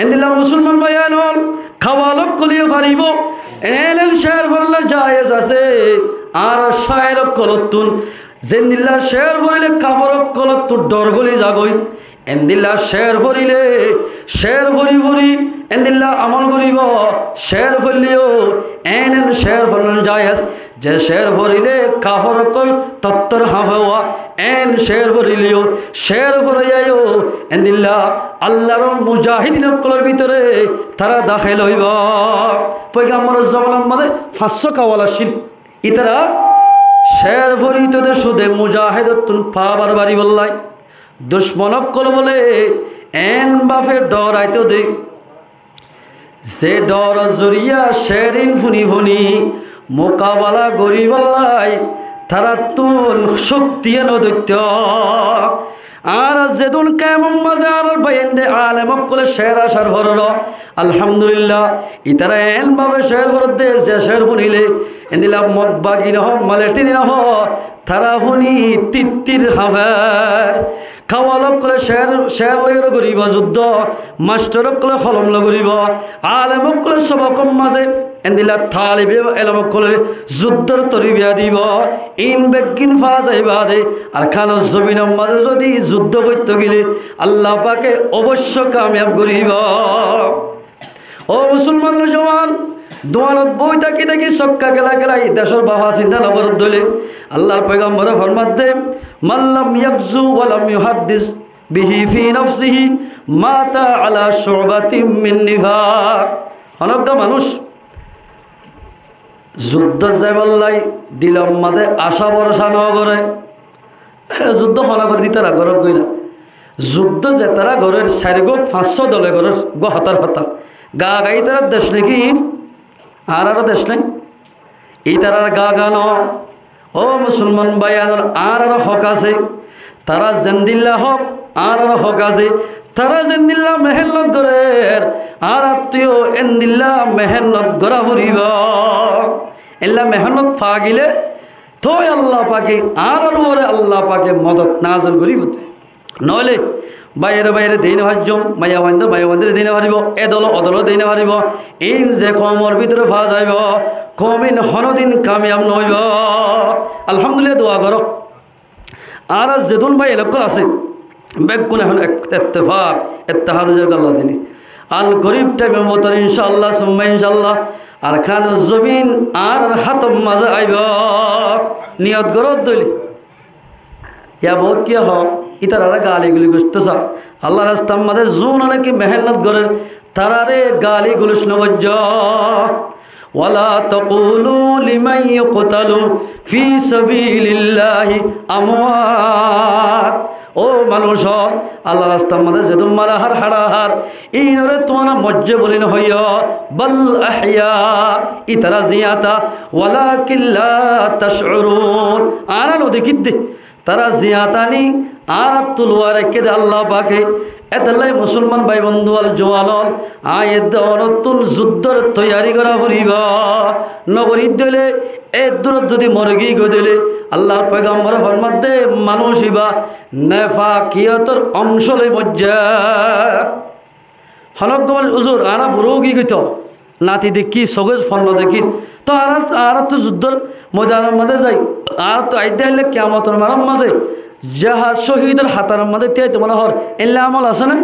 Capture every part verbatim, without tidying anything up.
Endilla musulman báiyain ól, kawal ókkole yó faribó. En en cér forólla jaiyes asé. Añárar cáir ókkolottún zendilla cér foríle kafor ókkolottú dhor góli zagói, endilla cér foríle, cér forí forí endilla amol goríbo. Cér foillé yó en en cér forólla jaiyes. Ze cér foríle kafor ókkol tottór hañfé, en cér foríle yó, cér foráiya yó endilla Allar mujahidin ókkolor bútore tará dahél óibo. Foigambor zomanar mazé fañssó kawal accíl. Ítara cér foríto de cúde mujahidottún fawar baribálla. Ducmon ókkol bóle en bafe dhooraito de, ze dhooror zoriya cérin fúni fúni mukabala goríbálla tarattún cókti no dóitto. Añára zedún kemor mazé añárar báiyain de alem ókkole cér acar forór, alhamdulillah, ítara en bafe cér foródde, ze cér fúnile endilla mok bagi no ó, maletin no ó, tará fúni tittir hañfer. Kawal ókkole cér, cér loi goríbo zuddó, mastor ókkole holom loi goríbo, alem ókkole sobokor mazé endilla talib elom ókkole zuddór torbiya dibo. In beggín faa zai bade Arkanor zobinor mazé zodi zuddó goitto gile Allah pake oboicco kamiyab goríbo. Ó musulmanor juwan, duanot boi táki táki sokka kela kela decór bafa sinta no goródde óile, Allar foigambore formadde, "Man lam yagzu wa lam yuhaddis bihi fi nafsihi mata ala shu'batin min nifaq." Honó uggwá manúic zuddót zaibálla dilor mazé acá borosa no goré, e, zuddó hone gorér de ítara gorór goi na. Zuddó ze tará gorér, sair gó fañssó dole gorér, gó hotár hotá. Gaa gaa ítarar dec né ki? Añárar dec nái? Ítarar gaa gaa no. Ó musulman báiyain ól, añárar hók asé. Tará zendilla hók, añárar hók asé. Tará zendilla mehénnot gorér, añárattú yó endilla mehénnot gorá foribó. Endilla mehénnot faa gile toi Allah pake, añárar uore Allah pake modot nazil goríbo de. Noóile báiye báiyere dei no faijjum, maiyafuainde maiyafuaindore dei no faribó, e dole o dole dei no faribó. In ze koumor bútore faa zaibo, koum in honódin kamiyab no óibo. Alhamdulillah, dua goró. Añára zedún báiyain ókkol asé, beggún ehón ek-, ettefak, ettehad ói zar Allah dile. An gorib thaimor bútore incaallah, summa incaallah, Arkanor zobin añárar hátor mazé aibo. Niyot goródde óile. Yá bout kiyá hoó, ítarare gali guli goitto sa. Allar rastar mazé zunone ki mehénnot gorér, tarare gali guloc no goijjó. Wala taqulu liman yuqtalu fi sabilillahi amwat. Ó manúic ól, Allar rastar mazé zedún mara hár, hára hár, ínore tuáñra moijjé buli no hoiyó, bal ahya, ítara ziyata, walakin la tash'urun, añára no dekír de. Tará ziyatani añárattú luwai raikké de Allah pake. Étolla musulman bái bondú ól, juwan ól, aññí edde onottún zuddór toiyari gorá foribó. No gorídde óile, eddúrot zodi mori giyói de óile, Allar foigambore formadde, manúic íba nefakiyotor oncó loi moijjé. Honó uggwá manúic, "Uzur, añára burá ói giyói toó, nati dekír, sogór fonno dekír. Toó añára, añárattú zuddór moidanor mazé zai, añárattú aidde aile kiyamotor maidanor mazé, jahad cóhidor hátaror mazé tíyaito mone hoór." Éilla amol asé né?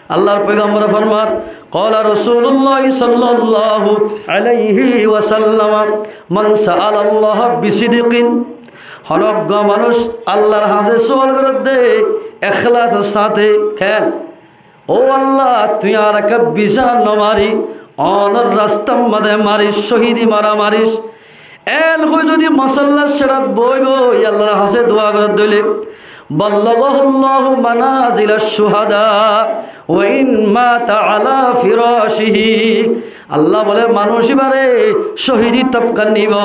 Allar foigambore formar, qala Rasulullah sallallahu alaihi wasallam, "Man sa'alallaha bisidqin." Honó uggwá manúic Allar hañsé suwal gorédde, ekhlasor sáñte, ken? Ó Allah, tui añáre bisára no mari, onor rastar mazé maris, cóhidi mara maris. En hoi zodi mosollar seçat boi boi Allar hañsé dua gorédde óile, ballagahullahu manazila shuhada wa in mata ala firashihi. Allah bole, manúic íbare cóhidi tobkat nibo,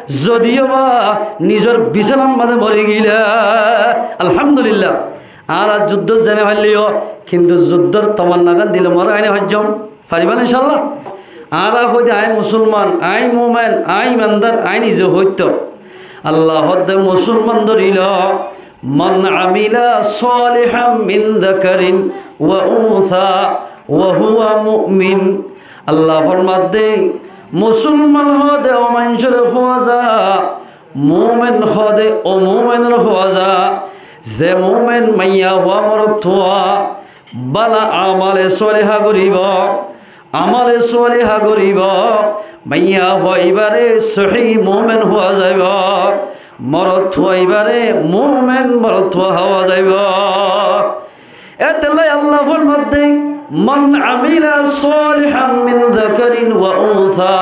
zodiyó ba nizor bisánar mazé mori gile. Alhamdulillah. Añára zuddót zai no failleyó, kintu zuddór tomanna gán dilor mazé aini faijjum. Faribá né incaallah? Añára hoide, "Aññí musulman, aññí mumen, aññí imandar", aññí nize hoitó. Allah hoódde musulman dóri lo, "Man amila salihan min zakarin wa untha وهو مؤمن. Allah formadde, musulman hoóde o maincóre hoó za, mumen hoóde o mumenor hoó za. Ze mumen maiyafua morotfua bála amale sóliha goríbo, amale sóliha goríbo, maiyafua ibáre sóhi mumen hoó zaibo, morotfua ibáre mumen morotfua hoó zaibo. Étella Allah formadde, من عمل صالحا من ذكر أو أنثى.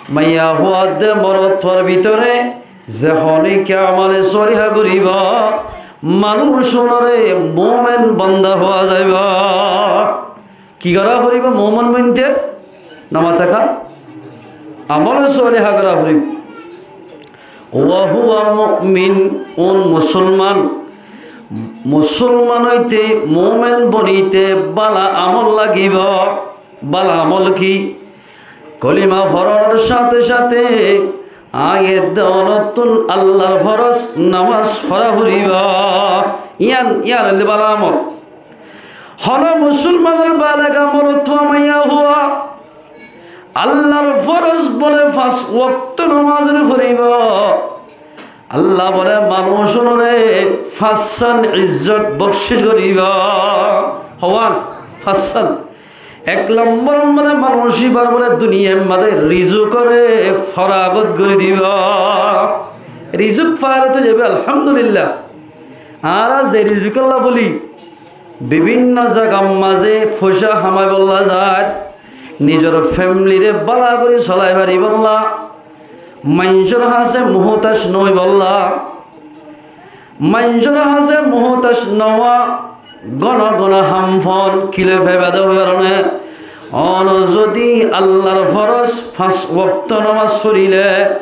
Maiyafuar de morotfuar bútore ze honíkka amale sóliha goríbo, manúic únore mumen bonda hoó zaibo. Ki gorá foribó mumen bointer? Namaz táka, amole sóliha gorá foribó. وهو مؤمن, un musulman. Musulman óite, mumen bonite bála amol lagibo. Bála amol ki? Kolima foronor sáte sáte aññí edde onottún Allar foros namaz fora foribó. Yián, yián óilde bála amol. Hono musulmanor balega morotfua maiyafua Allar foros bole fañs wokto nomazore foribó. Allah bole manúic únore fañssán izzot bokcíc goríbo. Hoán? Fañssán. Ek lombor mazé manúic íbar bole duniyair mazé rizukore foragot gorí dibo. Rizuk faile to zaibo, alhamdulillah. Añára ze rizukolla buli bibinno zagar mazé foicá hamaibolla zar, nizor femilire bála gorí solai faribolla, maincór hañsé muhtac no óibolla, maincór hañsé muhtac no ówa, gono gono ham fon, kiloi faiba de hoibar né. Ono zodi Allar foros fañs wokto nomaz forile,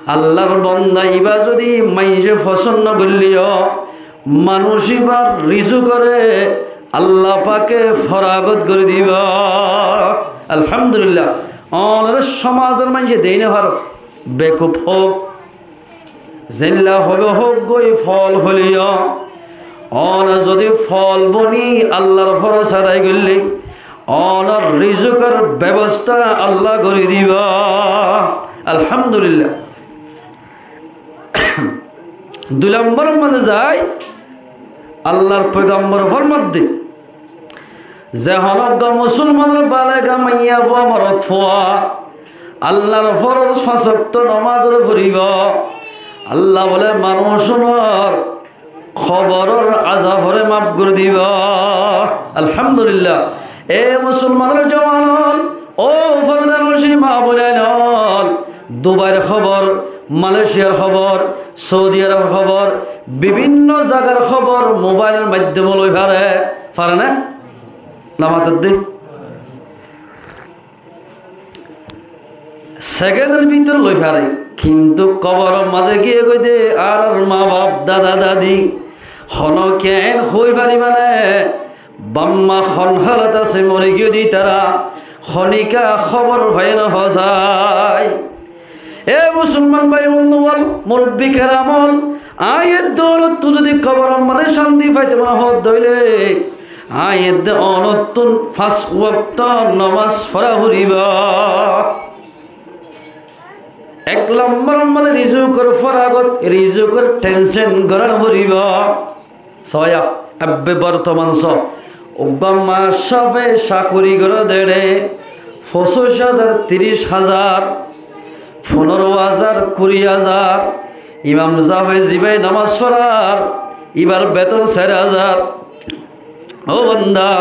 Allar bonda iba zodi maincé fosón no goillé yó, manúic íbar rizukore Allah pake foragot gorí dibo. Alhamdulillah. Onore somazor maincé dei no faro, bekuf houk, zeilla hoibo houk goi, fool hoilé yó, one zodi fool boni Allar foros adai goillé, onor rizukor bebosta Allah gorí dibo. Alhamdulillah. Dui lombor mazé zai, Allar foigambor formadde, ze honó uggwá musulmanor balega maiyafua morotfua Allar foros fañs wokto nomazore foribo, Allah bole manúic únor koboror azabore maf gorí dibo. Alhamdulillah. E musulmanor juwan ol, ó fordanocin ma boinain ol, Dubair kobor, Malaysiar kobor, Saudi Arobor kobor, bibinno zagar kobor mobailor maiddome loi fare, fare né? Namazor de. Sekendor bútore loi fare, kintu koboror mazé giyé goi de añárar ma baf, dada dadi, honó keén hoi fariba né? Baf ma hon halot asé, mori giyé de itará, honíkka hóbor fai no hosai. E musulman bái bondú ol, murubbi keram ol, aññí edde onottú zodi koboror mazé cánti faito mone hoó de óile, aññí edde onottún fañs wokto nomaz fora foribo. Ek lombor mazé rizukor foragot, rizukor tensen gorá no foribo. Soó, ebbe bortoman soó, uggwá macafe cakuri gorér de, fosíc házar, tiríc házar, fundóro házar, kuri házar, imam safe zibá nomaz forar, ibar beton sair házar. Ó banda,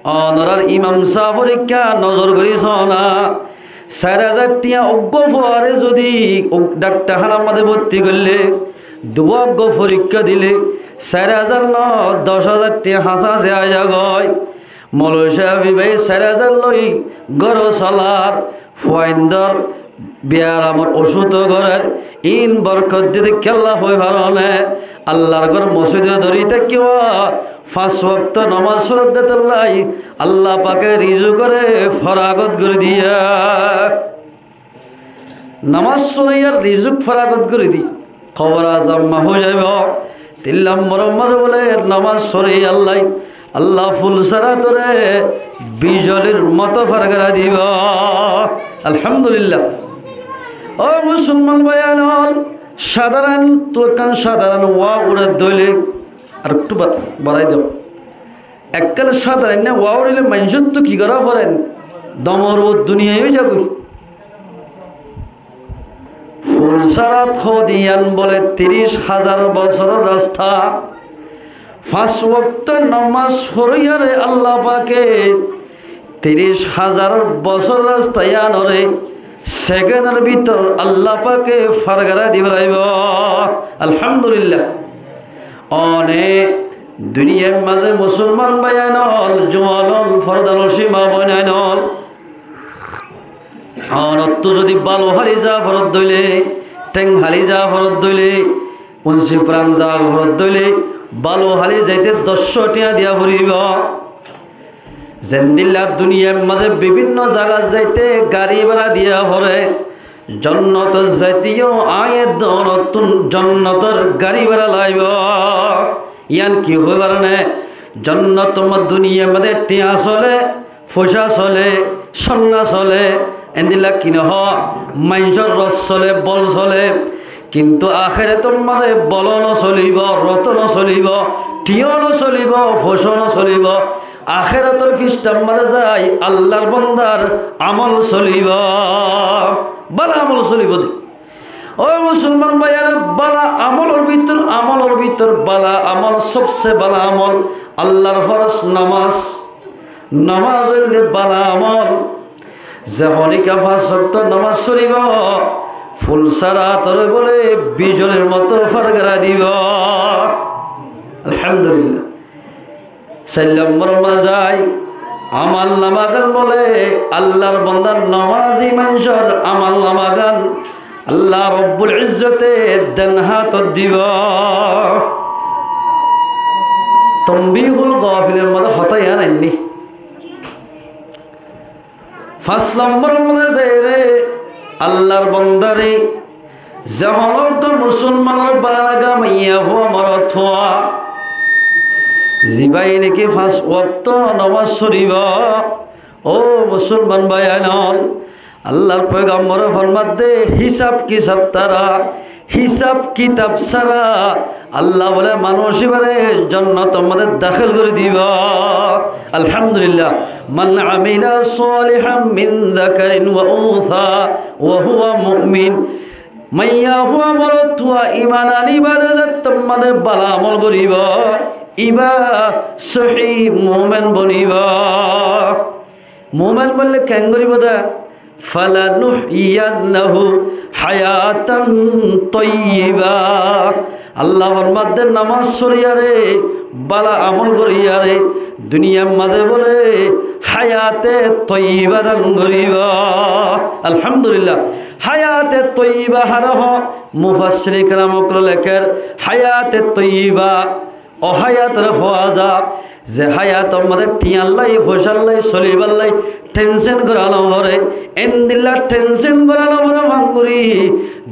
onorar imam safor ikká nozor gorí soó na. Sair házar tiañ uggwá fuare zodi uk-, daktarhánar mazé borti goillé, duwá uggwá forikká dilé, sair házar no, doc házar tiañ hañsé hañsé ai za goi. Moloi sáfe ibá sair házar loi gór solar, fuaindor biyaramor ocút gorér, iín borkot diyé de kiyólla hoi faro né? Allar gór mosjidot dóri tákibo, fañs wokto nomaz forer de tolla, Allah pake rizukore foragot gorí diye. Nomaz foraiyar rizuk foragot gorí di, kobor azab maf ói zaibo. Tin lombor mazé bóle nomaz foraiyar lai Allah Fulsaratoré bijolir moto fargara dibo. Alhamdulillah. Ó musolman bái ókkol, sadaron, tuáñttú ekkán sadaron wá uçé dóile, ar ektu ba-, barai do. Ekkán sadaron wá uçíle maincóttu ki gorá foren? Domor uore duniyai ói zagói. Fulsarat hoóde yián bóle tiríc házar bosóror rasta. Fañs wokto nomás foríyaré Allah pake tiríc házar bosór rasta yiánoré sekendor bútore Allah pake fargara dibo laibo. Alhamdulillah. One duniyair mazé musolman bái ókkol, juwan ókkol, fordanocin maa boin ókkol, onottú zodi balu háli za forot dóile, theng háli za forot dóile, unsi furan za forot dóile, balu háli zaite doccó thiañ diya foribo. Zendilla duniyair mazé bibinno zagat zaite gari bára diya fore, jonnotot zaiteyó aññí edde onottún jonnotor gari bára laibo. Yián ki hoibar né? Jonnotot duniyair mazé thiañ sole, foicá sole, sonna sole, endilla ki no hoó, maincór rot sole, bol sole. Kintu akérator mazé bolo no solibo, roto no solibo, thiañó no solibo, foicá no solibo. Akérator fisthar mazé zai Allar bondar amol solibo, bála amol solibo de. Ó musolman bái ókkol, bála amolor bútore, amolor bútore bála amol, sobse bála amol Allar foroz nomás. Nomás óilde bála amol. Ze honíkka fañs wokto nomás foribo, Fulsaratoré bóle bijolir moto fargara dibo. Alhamdulillah. Sair lombor mazé zai, amolnamagán bóle Allar bondar nomazi maincór amolnamagán Allah Robbul Izzote den hátot dibo. Tonbihul Gofilor mazé hotá yián ainní. Fañs lombor mazé zaiyóre Allar bondare, ze honó uggwá musolmanor balaga maiyafua morotfua, zibáye niki fañs wokto nomás foribo, ó musolman bái ókkol, Allar foigambore formadde hísab kisab tára hísab kitab sára Allah bóle manúic íbare jonnotor mazé dahél gorí dibo. Alhamdulillah. من عمل صالحا من ذكر أو أنثى وهو مؤمن. Maiyafua morotfua iman aní bade zettót mazé bála amol goríbo, íba sóhi mumen bonibo. Mumen bólle keén goríbo de? فلنحيينه حياة طيبة. Allah formadde nomás foriyóre, bála amol goriyóre, duniyar mazé bóle háyate toiyíba dan goríbo. Alhamdulillah. Háyate toiyíba haré hoó? Mufassire keram ókkole lekér, háyate toiyíba ó háyatoré hoó za, ze háyator mazé thiañr lai, foicár lai, solibár lai thensen gorá no foré, endilla thensen gorá no foré fán gorí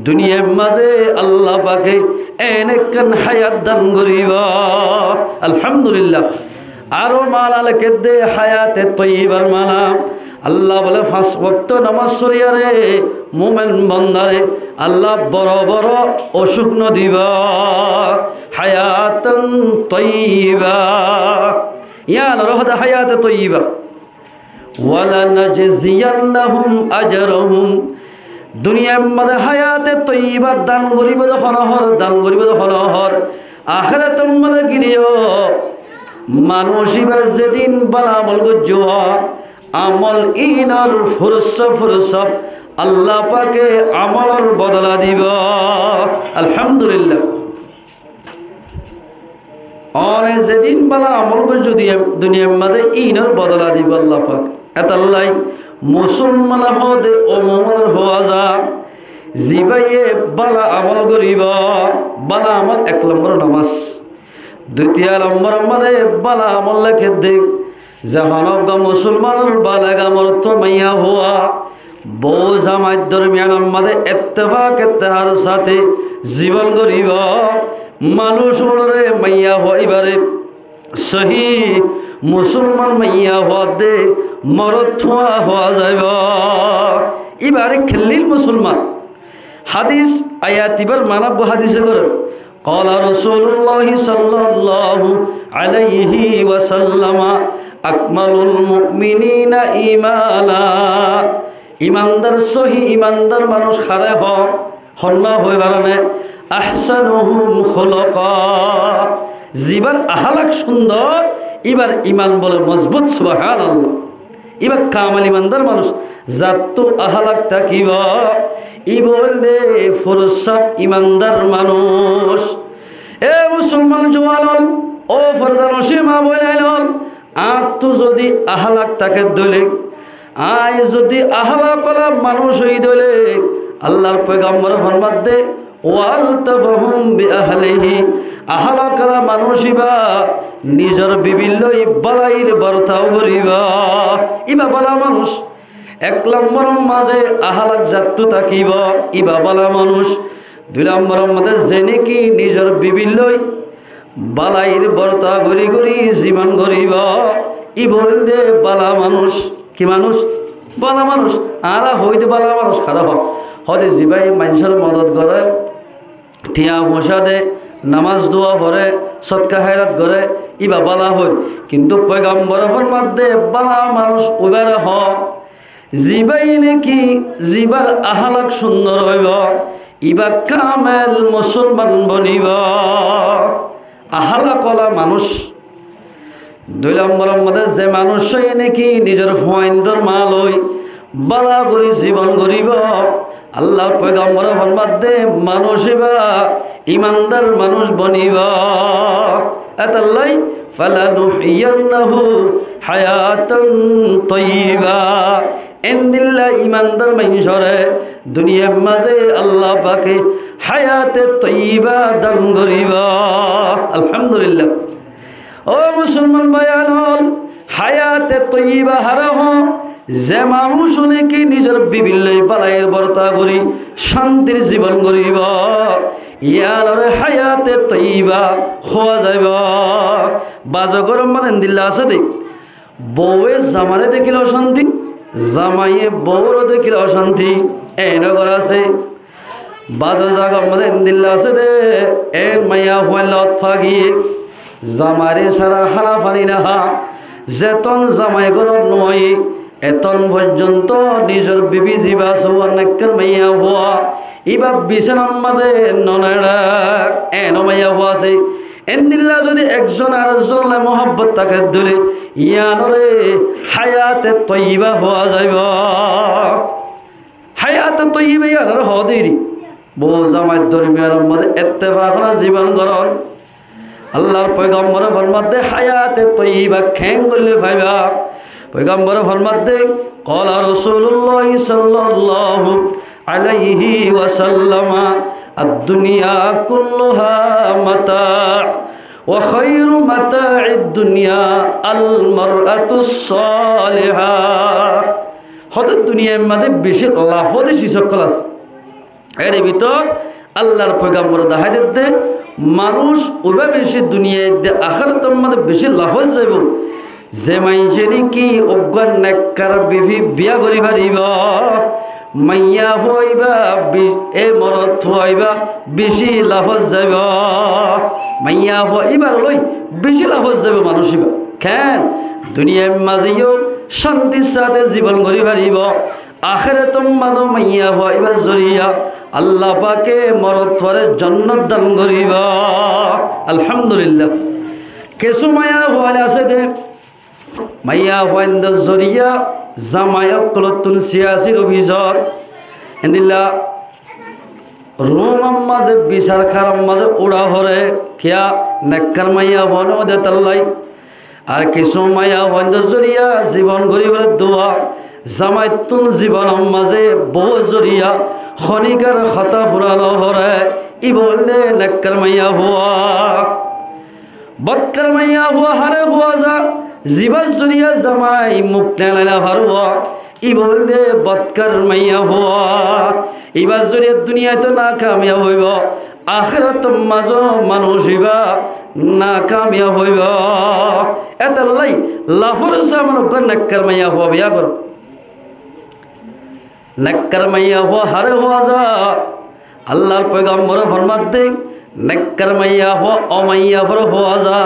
duniyar mazé Allah pake en ekkán háyat dan goríbo. Alhamdulillah. Aró maána lekédde háyate toiyíbar maána. Allah bóle fañs wokto nomás foriyóre mumen bondare Allah boro boro ocúk no dibo. حياة طيبة. Yiánoré hoó de háyate toiyíba. ولنجزينهم أجرهم. Duniyar mazé háyate toiyíba dan goríbo de honó hoór, dan goríbo de honó hoór. Ahérator mazé gilé yó manúic íba zedin bála amol goijjé, amol ínor fursa fursa Allah pake amolor bodola dibo. Alhamdulillah. One zedin bála amol goijjé duniyar mazé ínor bodola dibo Allah pak. Etallá musolman hoó de ó mumin hoó za, zibáye bála amol goríbo, bála amol ek lombor nomás, dutiya lombor mazé bála amol lekédde, ze honó uggwá musolmanor balaga morotfua maiyafua bou zamair dormiyanor mazé ettefak ettehador sáte zibon goríbo, manúic unoré maiyafua íbaré sóhi Musolman maiyafua de morotfua hoó zaibo. Íbaré kellíl musolman. Hádis, ayat íbar maná bou hádise goré. قال رسول الله صلى الله عليه وسلم: أكمل المؤمنين إيمانا. Imandar, sóhi imandar manúic haré hoó, honnúa hoói faroné? أحسنهم خلقا. Zibár ahálak cúndor, íbar iman bóle mozbut, subhánallah. Íba kamel imandar manúic, zattú ahálak tákibo, íba óilde fursáf imandar manúic. E musolman juwan ól, ó fordanocin maa boináin ól, añáttu zodi ahálak táke dóile, añí zodi ahálak ola manúic ói dóile, Allar foigambore formadde, وألطفهم بأهله. Ahálak ola manúic íba nizor bibir lói bálair bortau goríbo. Íba bála manúic. Ek lombor mazé ahálak zattú tákibo, íba bála manúic. Dui lombor mazé ze niki nizor bibir lói bálair bortau gorí gorí zibon goríbo, íba óilde bála manúic. Ki manúic? Bála manúic. Añára hoóide bála manúic haré hoó? Hoóde zibáye maincór modot goré, thiañ foicá de, nomaz dua foré, sodka háirat goré, íba bála hoóir. Kintu foigambore formadde bála manúic uibáre hoó, zibáye niki zibár ahálak cúndor óibo, íba kamel musolman bonibo. Ahálak ola manúic. Dui lombor mazé ze manúic óiye niki nizor fuaindor maa lói bála gorí zibon goríbo, Allar foigambore formadde manúic íba imandar manúic bonibo. Étallái, فلنحيينه حياة طيبة. Endilla imandar maincóre duniyair mazé Allah pake hayate toiba dan goríbo. Alhamdulillah. Ó musolman báiyain ól, hayate toiba haré hoó? Ze manúic niki nizor bibir lói bálair bortau gorí cántir zibon goríbo, yíanoré hayate toiba hoó zaibo. Bazo góror mazé endilla asé de, bouwe zamaré dekíle ocánti, zamaiye bouwore dekíle ocánti, eén gór asé. Bazo zagar mazé endilla asé de, eén maiyafuain lot fagiyé, zamairé sára hána faní no há. Zeton zamai górot no aiyé, eton foijjonto nizor bibi zibá asé, uwá nekkar maiyafua, íba bisánar mazé no neçé, eéno maiyafua asé. Endilla zodi ekzon arekzon lói muhábbot táke dóile, yíanoré hayate toiba hoó zaibo. Hayate toiba yíanoré hoó de eri. Bou zamair dormiyanor mazé ettefak loi zibon goron. Allar foigambore formadde hayate toiba keén goille faiba. Foigambore formadde, قال رسول الله صلى الله عليه وسلم: الدنيا كلها متاع، وخير متاع الدنيا المرأة الصالحة. Hoóde duniyair mazé beci laf óde ciz ókkol asé. Ér bútore Allar foigambore dahái diyé de, manúic uibá beci duniyair de, ahérator mazé beci laf ói zaibo. Ze maincé niki uggwá nekkar bibi biya gorí faribo, maiyafua íba be-, e morotfua íba beci laf ói zaibo. Maiyafua íbar lói beci laf ói zaibo manúic íba. Keén? Duniyair mazé yó cántir sáte zibon gorí faribo. Ahérator mazé maiyafua íbar zoriya Allah pake morotfuare jonnot dan goríbo. Alhamdulillah. Kessú maiyafua asé de, maiyafuaindor zoriya zamai ókkolóttun siyasi ofisor, endilla rumor mazé, bisar hánar mazé uçá foré, kiyá nekkar maiyafua no de tallai. Ar kessú maiyafuaindor zoriya zibon goríbar dua, zamaittún zibonor mazé bouwor zoriya honikar hotá fura no foré, íba óilde nekkar maiyafua. Botkar maiyafua haré hoó za, zibár zoriya zamai muk neelai no faribo, íba óilde botkar maiyafua. Íbar zoriya duniyait to nakamiyab óibo, ahérator mazé manúic íba nakamiyab óiba. Étalla lafor saman uggwá nekkar maiyafua biya goró. Nekkar maiyafua haré hoó za? Allar foigambore formadde, nekkar maiyafua ó maiyafuare hoó za,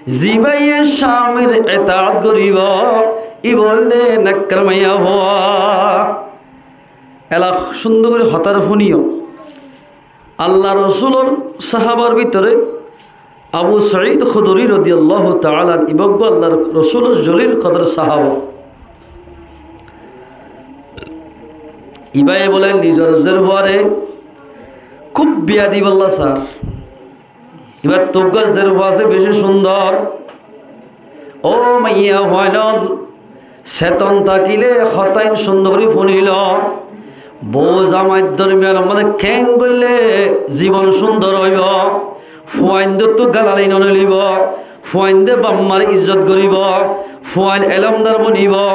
zibáye cámir etaat goríbo, íba óilde nekkar maiyafua. Ela cúndor gorí hotá fúniyo. Allar Rosúlor sahábar bútore Abu Said Khudri rodiyallahu taala anhu, íba uggwá Allar Rosúlor zolil kodor sahába. Íbaye bóle nizor zerfuare kúb biya dibolla sar. Íbattú uggwá zerfua asé beci cúndor. Ó maiyafuain, seton tákile hotáin cúndor gorí fúnilo. Bou zamair dormiyanor mazé keén goille zibon cúndor óibo. Fuaindóttu galali no lolibo. Fuainde bafmar izzot goríbo. Fuain elómdar bonibo.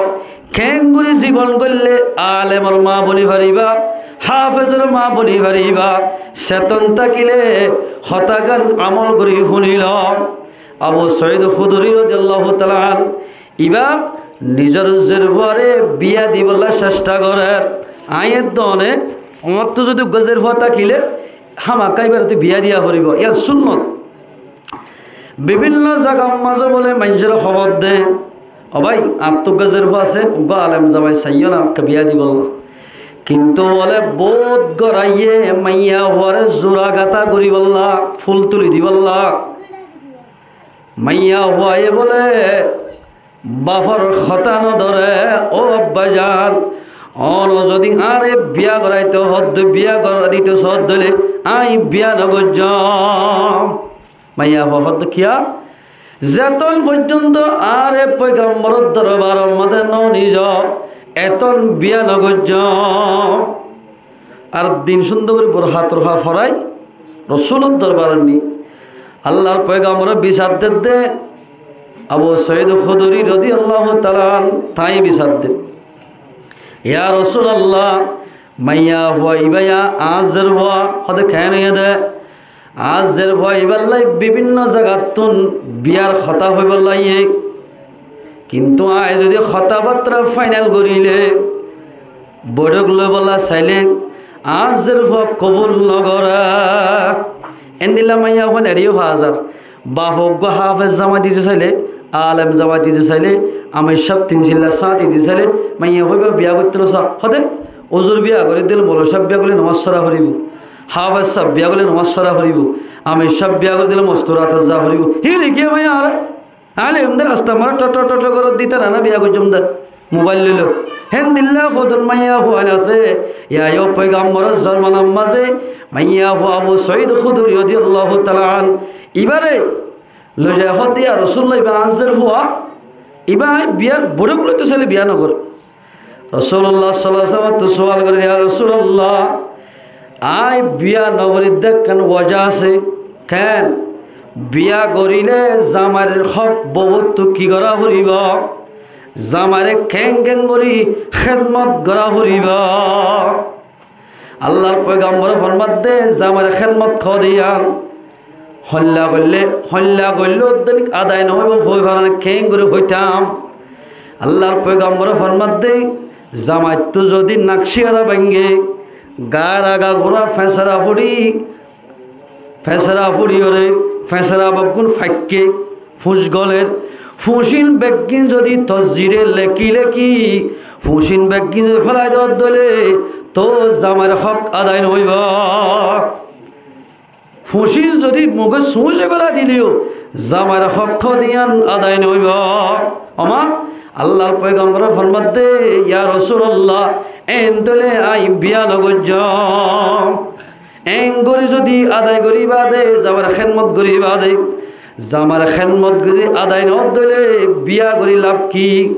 Keén gorí zibon goille alemor maa boni fariba, háfezor maa boni fariba. Seton tákile hotágan amol gorí fúnilo. Abu Said Khudri rodiyallahu taala anhu, íba nizor zerfuare biya dibolla cesta gorer. Aññí edde one, añáttu zodi uggwá zerfua tákile, hámaká íbaré biya diya foribo, yián sunnot. Bibinno zagar mazé bóle maincóre hóbor de, ó bái, añáttu uggwá zerfua asé, uggwá alem zamai saiyó na, ekka biya dibolla. Kintu bóle bout goráiye maiyafuare zura gatá goríbolla, ful tuli dibolla. Maiyafuaye bóle bafor hotá no dóre, ó abbajan, óne zodi añáre biya goráito hoó de, biya gorái dito soó de óile, aññí biya no goijjóm. Maiyafua hoó de kiyá? Zeton foijjonto añáre foigamboror dorbaror mazé no nizo, eton biya no goijjóm. Ar din cúndor gorí burka torka forai Rosúlor dorbarot ni. Allar foigambore bisar der de, Abu Said Khudri rodiyallahu taala anhu, tañí bisar der. Ya Rosúlallah, maiyafua íba ya añár zerfua, hoó de keén óiye de? Añár zerfua íballá bibinno zagattún biyar hotá hoibolla aiyé. Kintu aññí zodi hotábattára fainal goríle, boiçók loibolla sailé, añár zerfua kobul no goré. Endilla maiyafuain eçé yó faa zar. Bafe uggwá háfez zamai dito sailé, alem zamai dito sailé, amir sáb tin silla sáñti dito sailé, maiyafua íba biya goitto no sa. Hoó de, uzur biya gorí dile, moloi sáb biya gorí dile nomás fora foribo. Háfez sáb biya gorí dile nomás fora foribo. Amir sáb biya gorí dile mosturat za foribo. Híin ki maiya añára? Añára eundilla rasta mazé ṭoṭ ṭoṭ ṭoṭ goródde ítara na biya goijjóm de, mobail loi loi. Héndilla hodún maiyafuain asé, yá yó foigamboror zomanar mazé maiyafua Abu Said Khudri rodiyallahu taala anhu, íbare loizai hoó de, ya Rosúlallah, íba añár zerfua, íba aññí biyar boiçók loito sailé biya no goré. Rosúlullah sallallahu alaihi wasallamottu sual gorer, ya Rosúlallah, aññí biya no gorir de ekkán woja asé, keén? Biya goríle zamair hók bouwottu ki gorá foribo? Zamaire keén keén gorí hédmot gorá foribo? Allar foigambore formadde, zamair hédmot hoó de yián hoilla goille, hoilla goille óddolík adai no óibo, hoi fare na, keén gorí hoitam? Allar foigambore formadde, zamaittú zodi nakciyara báinge, gaar aga gura fesara fori, fesara fori ore, fesara beggún fakke, fuñs goler, fuñsin beggín zodi tozire leki leki, fuñsin beggín zodi félai de óddole, to zamair hók adai no óibo. Fuñsin zodi muge suñse félai dile yó, zamair hók hoó de yián adai no óibo. Ó ma, Allar foigambore formadde, ya Rosúlallah, eén toile aññí biya no goijjóm. Eén gorí zodi adai gorí bade, zamair hédmot gorí bade, zamair hédmot gorí adai no óddole biya gorí laf ki?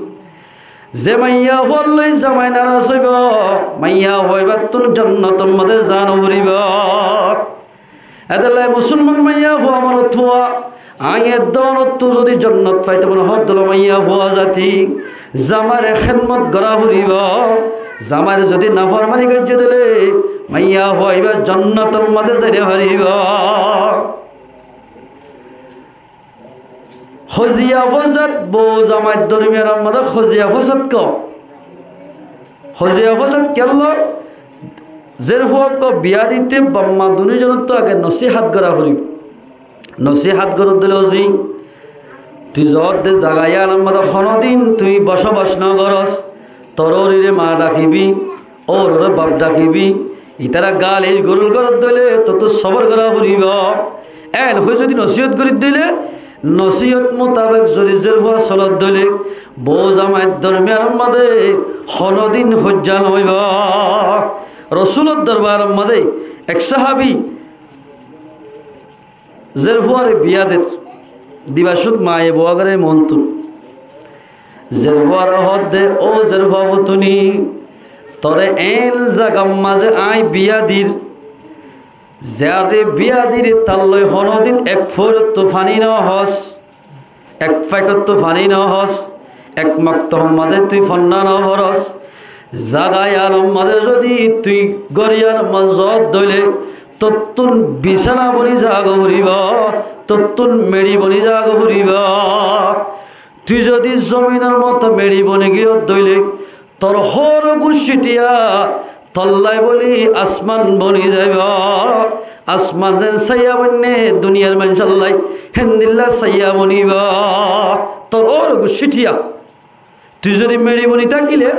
Ze maiyafuar loi zamai naras óibo, maiyafua íbattún jonnotor mazé za no foribo. Etolla musolman maiyafua, morotfua, aññí edde onottú zodi jonnot faito mone hoó de óile maiyafua zati, zamair hédmot gorá foribo. Zamair zodi naformani goijjé de óile, maiyafua íba jonnotor mazé zai no faribo. Hoziya fosad, bou zamair dormiyanor mazé hoziya fosad kiyá? Hoziya fosad kiyólla? Zérfua uggwá biya dite bafma duní zonottú age nosíhat gorá foribó. Nosíhat goródde óile, zi, tui zoódde zaga yíanor mazé honódin tui bosobac nogoros, tor óurore maa dhakibi, óurore baf dhakibi, ítara gaálic gulul goródde óile tottú sobor gorá foribó. Eén hoi zodi nosíhot gorídde óile, nosíhot mutabek zodi zérfua solódde óile, bou zamair dormiyanor mazé honódin hoijja noóibo. Rosúlor dorbaror mazé ek sahábi zérfuare biya der, diba cúd maye bou agóre montun. Zérfuare hoódde, "Ó zérfua futuní, tore eén zagar mazé aññí biya dir, zaré biya dir tallói honódin ek fórottú faní nohós, ek faikottú faní nohós, ek moktofor mazé tui fonná noforos, zaga yíanor mazé zodi tui gór yíanor mazé zoódde óile, tottún bisána boni zagói foribó, tottún meçi boni zagói foribó. Tui zodi zominor moto meçi boni giyódde óile, tor hórogu cítiya tollái bóli asman boni zaibó. Asman zen sáiya boinné duniyar maincóllai héndilla sáiya bonibó. Tor hórogu cítiya." Tui zodi meçi boni tákile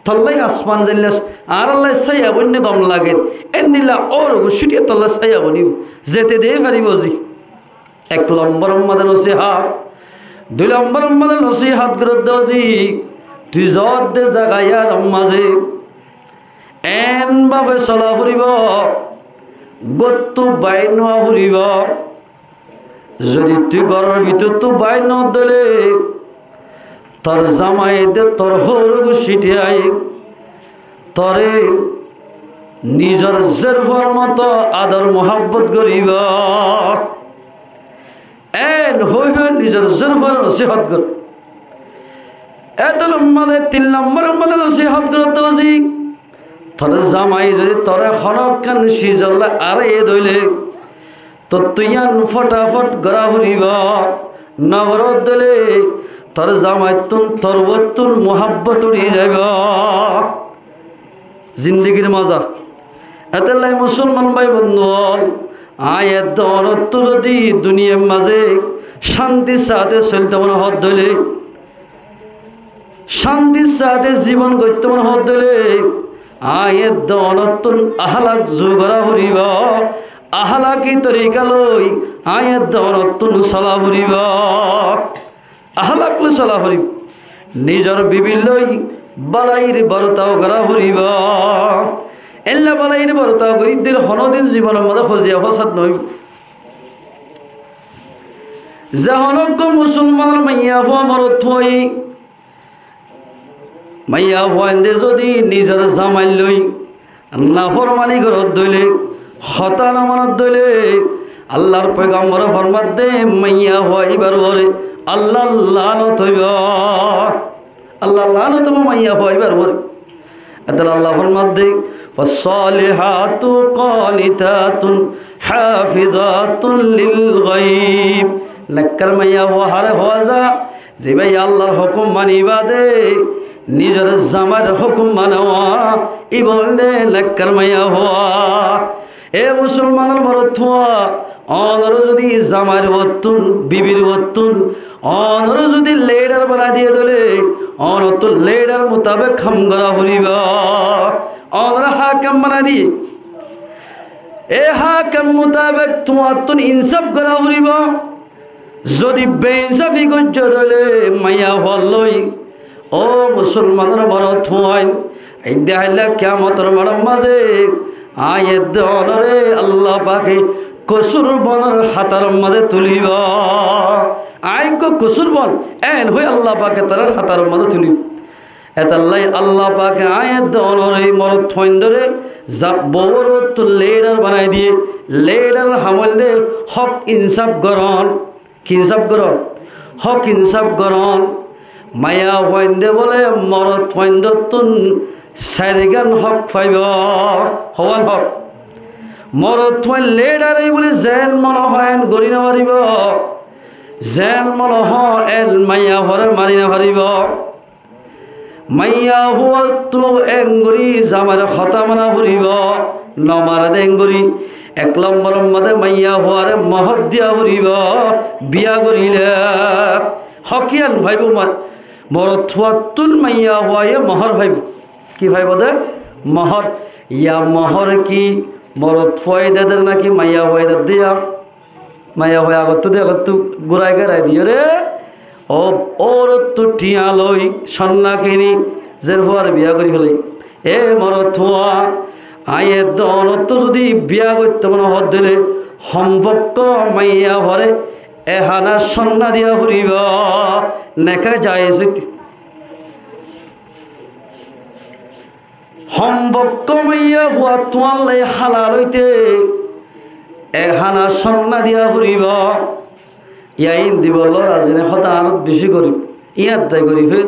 tollái asman zeilla añárállai sáiya boinné gom lager, héndilla hórogu cítiya tollái sáiya bonibó. Zete de faribó zi. Ek lombor mazé nosíhat. Dui lombor mazé nosíhat goródde, zi, tui zoódde zaga yíanor mazé eén bafe sola foribó, góttu bair noóa foribó. Zodi tui góror bútottu bair noódde óile, tor zamaye de tor hórogu cítiya tore nizor zérfuar moto ador muhábbot goribó. Eén hoi hoi nizor zérfuare nosíhat gor. Eto lombor mazé tin lombor mazé nosíhat goródde, zi, tor zamaye zodi tore honókkán cizolla aráiye de óile, tottú yían fotafot gorá foribó. Nogoródde óile tor zamaittún tor uottún muhábbot uçí zaibó. Zindigir moza. Etólla musolman bái bondú ókkol, aññí edde onottú zodi duniyar mazé cántir sáte soilto mone hoódde óile, cántir sáte zibon goitto mone hoódde óile, aññí edde onottún ahlak zu gorá foribó, ahlaki torika loi aññí edde onottún sola foribó. Ahlak loi sola foribó. Nizor bibir loi bálair bortau gorá foribó. Éilla bálair bortau gorídde óile honódin zibonor mazé hoziya fosad noóibo. Ze honó uggwá musolmanor maiyafua morotfua, maiyafuainde zodi nizor zamair loi naformani goródde óile, hotá nomanodde óile, Allar foigambore formadde, maiyafua íbar uore Allar laanot óibo. Allar laanot óibo maiyafua íbar uore. Etólla Allah formadde, "فالصالحات قانتات حافظات للغيب." Nekkar maiyafua hare hoó za, zibá Allar hókum mani bade nizor zamair hókum mane, íba óilde nekkar maiyafua. E musolmanor morotfua, onoré zodi zamair uottún, bibir uottún, onoré zodi lidar banai diye de óile, onottú lidar mutabek ham gorá foribó. Onoré hákem banai diye, e hákem mutabek tuáñttún insaf gorá foribó. Zodi beinsafi goijjó de óile maiyafuar loi, ó musolmanor morotfuain, edde háilla kiyamotor maçor mazé aññí edde onoré Allah pake kosur bonor hátar mazé tulibó. Aññí uggwá kosur bon, eén hoi Allah pake tarár hátar mazé tulibó. Etólla Allah pake aññí edde onoré morotfuaindóre za-, bouwor uottú lidar banai diye, lidar ham óilde hók insaf gorón. Ki insaf gorón? Hók insaf gorón. Maiyafuainde bóle morotfuaindottún sairgán hók faibo. Hoón hók? Morotfuain lidar ói bóli zeén mone hoó eén gorí nofaribó. Zeén mone hoó, eén maiyafuaré mari nofaribó. Maiyafuattú engorí zamair hotá mana foribó, nomaré de engorí. Ek lombor mazé maiyafuaré mohór diya foribó, biya goríle. Hók iyán faibó ma-, morotfuattún maiyafuaye mohór faibó. Ki faibó de? Mohór. Yá mohór ki morotfuaye de der náki maiyafuaye de der? Maiyafua agottú de agottú gúrai gerai diyóre, ó, órottú thiañ loi, sonna kini, zerfuare biya gorí félai. E morotfua, aññí edde onottú zodi biya goittó mone hoódde óile, hompokko maiyafuare ehana sonna diya foribó, neka jaiz óite. Hompokko maiyafuattú añálla halal óite ehana sonna diya foribó. Yá ín dibolla razi né, hotá añárot bicí gorib. Yían dai gorib óiye.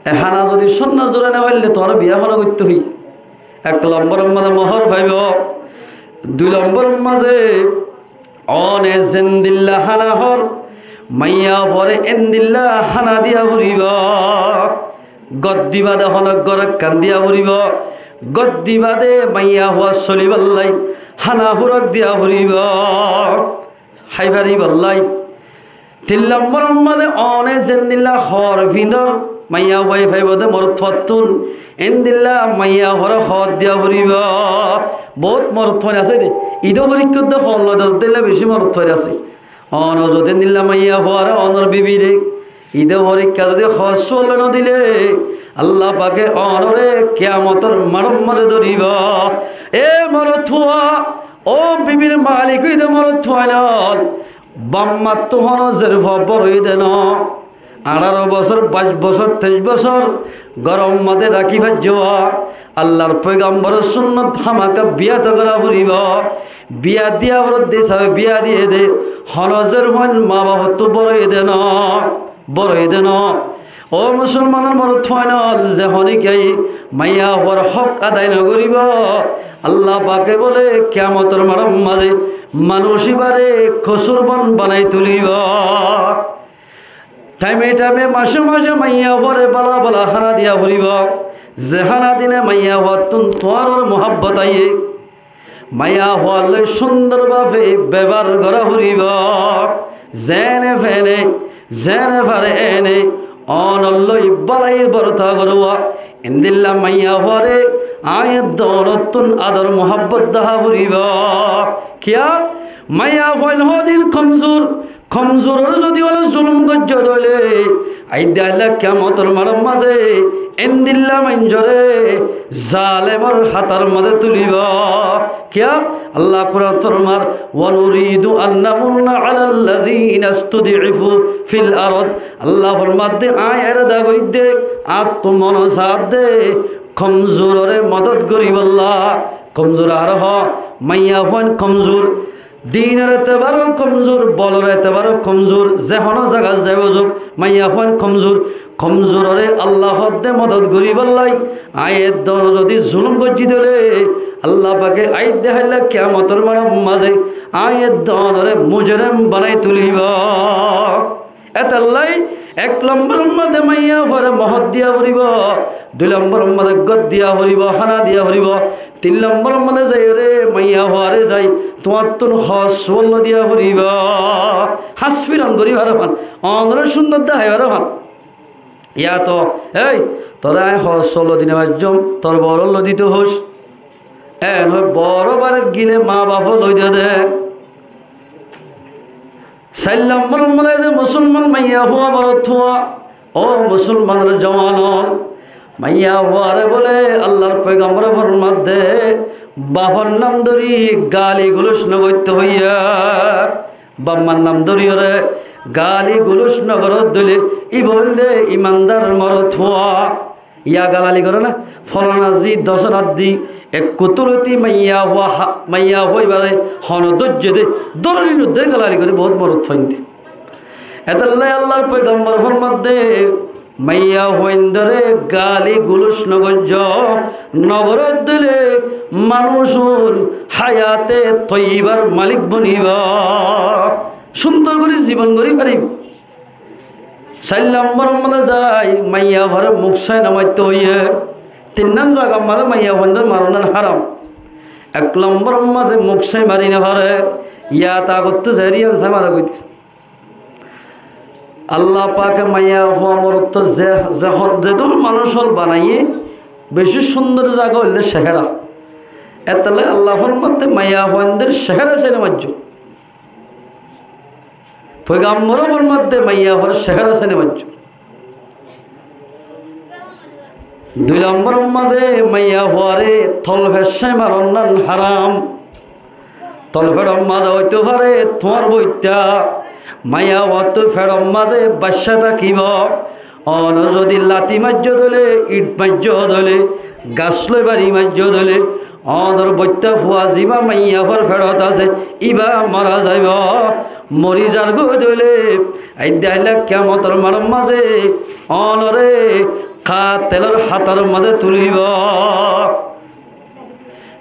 Ehana zodi sonna zurai no faille tuáñra biya hone goittó hoiye. Ek lombor mazé mohór faibó. Dui lombor mazé One zendilla hana hoór, maiyafuare endilla hana diya foribó. Gór di bade honó gór ekkán diya foribó. Gór di bade maiyafua solibálla hana furak diya foribó. Hái faribálla. Tin lombor mazé one zendilla hoór findor, maiyafuaye faibó de morotfuattún, endilla maiyafuare hoór diya foribó. Bout morotfuain asé de, Idor forikká de hoór loi dor dilla bicí morotfuain asé. One zodi endilla maiyafuare, onor bibire, Idor forikká zodi hoór suwal loi no dile, Allah pake onore kiyamotor maçor mazé dóribó. E morotfua, ó bibir malik Idor morotfuain ol, bafmattú honó zerfua bor óiye de no. Añçáro bosór, baic bosór, teic bosór góror mazé rakí faijjó. Allar foigambor sunnot hámaka biya to gora foribó. Biya diya foredde hísabe biya diye de. Honó zerfuain mabafottú bor óiye de no. Bor óiye de no. Ó musolmanor morotfuain ol, ze honíkka maiyafuar hók adai no goribó, Allah pake bóle kiyamotor maçor mazé manúic íbare kosúrbon banai tulibó. Thaime thaime, mace mace maiyafuare bála bála hána diya foribó. Ze hána dile maiyafuattún tuáñrar muhábbot aiyé. Maiyafuar loi cúndor bafe bebohár gora foribó. Zeéne feéne, zeéne fare éne, onor loi bálair borta gorá. Endilla maiyafuare aññí edde onottún ador muhábbot deha foribó. Kiyá? Maiyafuain hodin komzur, komzurore zodi one zulum goijjó de óile, aidde ailla kiyamotor maçor mazé endilla maincóre zalemor hátar mazé tulibó. Kiyá? Allah Quranot formar, "Wa nuridu an namunna alallazina istud'ifu fil ard." Allah formar de, aññí erada gorir de, añáttu mone sar de, komzurore modot goribálla. Komzur aró hoó, maiyafuain komzur. Dinor etebaro komzur, bolor etebaro komzur, ze honó zagat zaibo zuk, maiyafuain komzur. Komzurore Allah hoódde modot goribálla. Aññí edde one zodi zulum goijjí de óile, Allah pake aidde ailla kiyamotor maçor mazé aññí edde onore mujrim banai tulibó. Etolla ek lombor mazé maiyafuare mohór diya foribó, dui lombor mazé gór diya foribó, hána diya foribó, tin lombor mazé zaiyóre maiyafuare zai tuáñttún hók suwal loi diya foribó. Hás firan gorí faro fán, onore cúndor dehái faro fán. Yá to, ei, tore aññí hók suwal loi di no faijjóm, tor bourór loi dito hoóis. Eén hoi boro baret gile mabafo loi de de. Sair lombor mazé de musolman maiyafua morotfua, ó musolmanor juwan ol, maiyafuare bóle Allar foigambore formar de, bafor nam dóri gali gulóc no goittó hoiyé. Baf mar nam dóriyoré gali gulóc no goródde óile, íba óilde imandar morotfua. Yá galali goré na, folana zí, dosona zí, ekku tuloti maiyafua ha-, maiyafua íbaré hono dóijje de, dóri no dóri galali goré bout morotfuain de. Etolla Allar foigambore formar de, maiyafuaindóre gali gulóc no goijjó, no goródde óile manúic ún hayate toiyibar malik bonibo. Cúndor gorí zibon gorí faribó. Sair lombor mazé zai maiyafuare muk sai no maitto hoiyé. Tinnán zagar mazé maiyafuaindóre maron haram. Ek lombor mazé muk sai mari no fare, yá tagottú zeri yián sai mara goitté. Allah pake maiyafua morottu ze, ze, zedún manúic ól banaiyé, beci cúndor zaga óilde cehera. Etolla Allah formatte maiyafuaindóre cehera sai no maijjó. Foigambore formatte maiyafuare cehera sai no maijjó. Dui lombor mazé maiyafuare tolfec sai maron nan haram. Tolfeçor mazé óito fare tuáñr boitta, maiyafuattu feçor mazé baiccá tákibo. Ónore zodi lati maijjó dóile, iṭ maijjó dóile, gas loi bari maijjó dóile, ónor boitta fua ziba maiyafuar feçot asé, iba mara zaibo, mori zargói dóile, aidde ailla kiyamotor maçor mazé ónore katelor hátor mazé tulibo.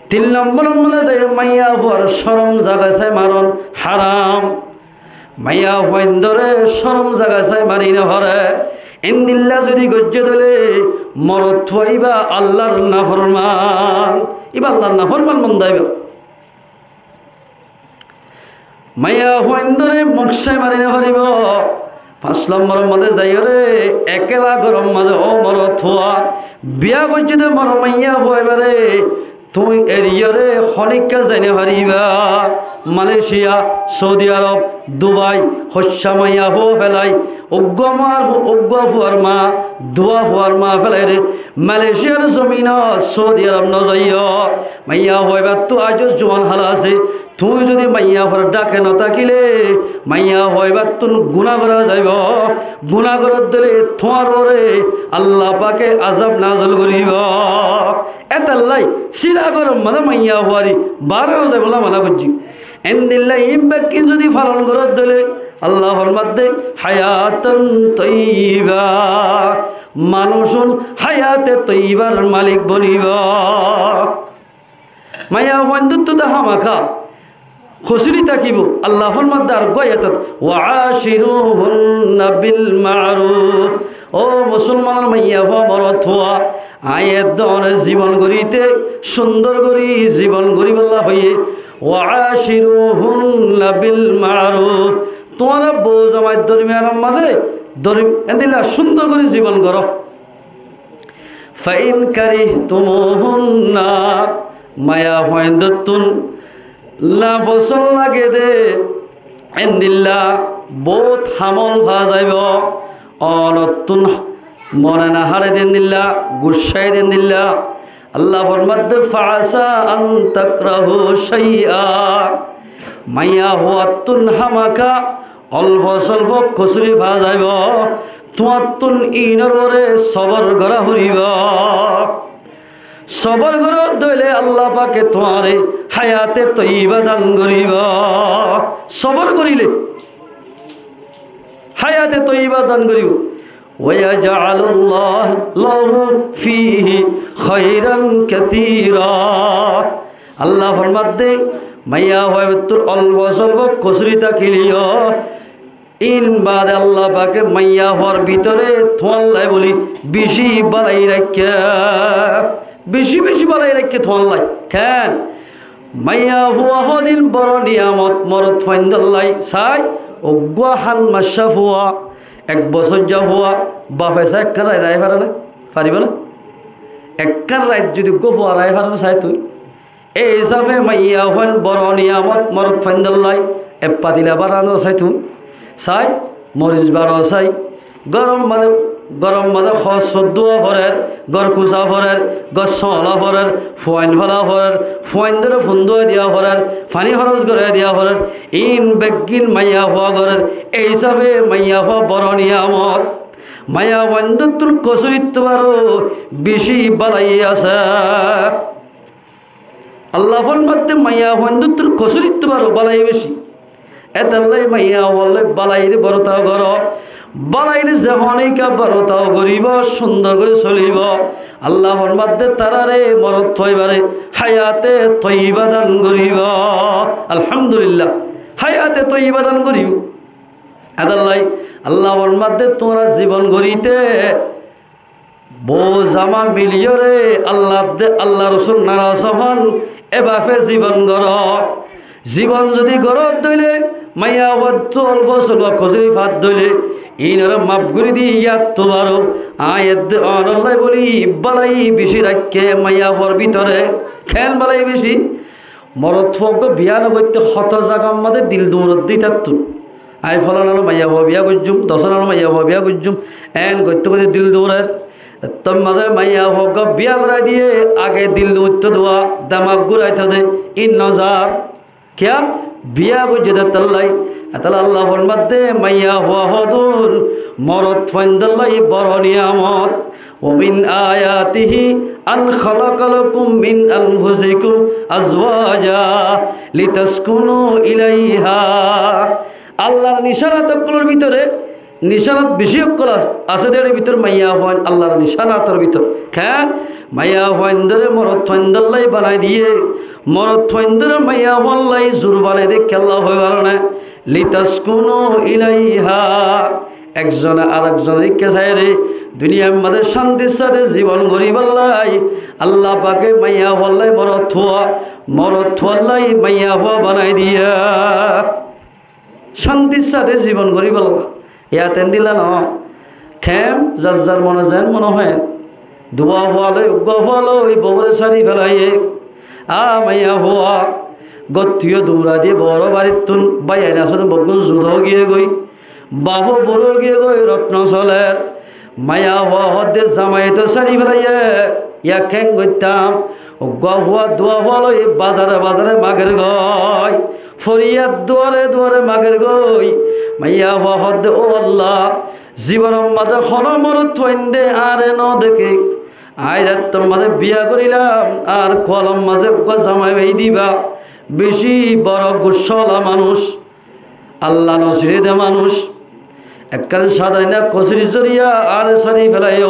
Tin lombor mazé zai maiyafuar corom zaga sai maron haram. Maiyafuaindóre corom zaga sai mari no fare. Endilla zodi goijjé dóile morotfua iba Allar naforman. Iba Allar naforman bonda iba. Maiyafuaindóre muk sai mari no faribo. Fañs lombor mazé zaiyóre ekela góror mazé, ó morotfua, biya goijjé de mor maiyafua ibáre tuñí eriyóre honikka zai no fariba. Malaysia, Saudi Arab, Dubai, hoiccá maiyafua felai, uggúa mar, uggúa fuar ma, duwa fuar ma felaire Malaysiar zominot, Saudi Arab no zaiyó. Maiyafua ibáttu aijjó zuan hál asé. Tuñí zodi maiyafuar dháke no tákile, maiyafua ibáttun guná gora zaibo. Guná goródde óile tuáñr uore Allah pake azab nazil goríbo. Etolla sira góror mazé maiyafuare bará no zaibolla mana goijjé. Endilla iín bekkín zodi falon goródde óile Allah formadde hayatan toiyiba, manúic ún hayate toiyibar malik bonibo. Maiyafuaindóttu de hámaka kosúri tákibo. Allah formadde ar uggúa ayatot, "Wa ashiruhunna bil ma'ruf." Ó musolmanor maiyafua morotfua, añí edde ónore zibon goríte, cúndor gorí zibon goríbolla hoiyé. "Wa ashiruhunna bil ma'ruf." Tuáñra bou zamair dormiyanor mazé dor-, endilla cúndor gorí zibon goró. Fa in karihtumuhunna, maiyafuaindóttun nafosón lage de, endilla bout hamol fa zaibo, onottun mone no háre de endilla, guccá de endilla. Allah formadde, fa asa an takrahu shai'a. Maiyafuattun hámaka olfo solfo kosúri fa zaibo, tuáñttun inor uore sobor gora foribo. Sobor goródde óile Allah pake tuáñre hayate toiyiba dan goríbo. Sobor goríle hayate toiyiba dan goríbo. Wa yaj'alullahu fihi khairan kathira. Allah formadde, maiyafuattun olfo solfo kosúri tákileyó, iín baade Allah pake maiyafuar bútore tuáñlla buli beci bálai raikké, beci beci bálai raikké tuáñlla. Ken? Maiyafua hodin boro niyamot morotfuaindólla. Sai, uggúa han maccá fua, ek bosóijja fua, bafe sai ekkán rait raái fare né? Faribo né? Ekkán rait zodi uggúa fua raái fare né sai tui? Ei hísafe maiyafuain boro niyamot morotfuaindólla. Ek fatila bát rano sai tui? Sai, moris baro sai. Góror mazé, góror mazé hór sódduwa forer, gór kusa forer, gór sóola forer, fuain fela forer, fuaindóre fundua diya forer, faní hóros gorí diya forer. Iín beggín maiyafua gorer. Ei hísafe maiyafua boro niyamot. Maiyafuaindóttun kosúrittú baró beci bálai asé. Allah formadde maiyafuaindóttun kosúrittú baró bálai beci. Etolla maiyafuallói bálaire bortau goró. Bálaire ze honíkka bortau goríbo, cúndor gorí solibo, Allah formadde taráre morotfua ibáre hayate toiyiba dan goríbo. Alhamdulillah. Háyate toiyíba dan goríbo. Étolla Allah formar de tuáñra zibon goríte bou zamai miliyóre Allah de, Allah Rosul naras óiban, e bafe zibon goró. Zibon zodi goró de óile, maiyafuattú olfo solfo kosúri fá de óile, iínoré maf gorí di yíattú baró. Aññí edde onolla bóli bálai bicí raikké maiyafuar bútore. Keén bálai bicí? Morotfua uggúa biyá nogoitté hoto zagar mazé dil duñr de ítattú. Aññí fólana ólor maiyafua biyá goijjúm, dosóna ólor maiyafua biyá goijjúm, eén goitté goitté dil duñr. Ettór mazé maiyafua uggúa biyá gorái diyé, age dil duñr de, demak gúrai de, ín nozar. Kiyá? Biyá goijjé de étolla. Étolla Allah formar de maiyafua hoddúr morotfuaindólla boro niyamot. ومن آياته أن خلق لكم من أنفسكم أزواجا لتسكنوا إليها. Allar nicánat ókkolor bútore, nicánat bicí ókkol as-, asé de, ér bútore maiyafuain Allar nicánator bútore. Keén? Maiyafuaindóre morotfuaindólla banai diyé, morotfuaindóre maiyafuaindolla zur banai diyé, kiyólla hoibar né? لتسكنوا إليها. Ekzone arekzonor ikká saiyóre duniyar mazé cántir sáte zibon goríbolla Allah pake maiyafualla morotfua, morotfualla maiyafua banai diyé. Cántir sáte zibon goríbolla. Yían endilla no. Keén? Zar zar mone zeén mone hoó. Duwa fua loi, uggúa fua loi, boure sári felaiyé. A maiyafua, góttu yó duñrai diyé, bour barittún, báiyain asé de beggún zuda ói giyé goi. Baf ó bura ói giyé goi, rot no solér. Maiyafua hoó de zamaiye to sári felaiyé, yían keén goittám? Uggúa fua, duwa fua loi bazare bazare mager goi, foriyad duare duare mager goi. Maiyafua hoó de, ó Allah, zibonor mazé honó morotfuainde añáre no deké. Aññí zettór mazé biyá gorílam, añár kualor mazé uggúa zamai fai diba, bicí boro guccá ola manúic. Allah no siné de manúic. Ekkán sádaron kosúrir zoriya añáre sári felaiyé.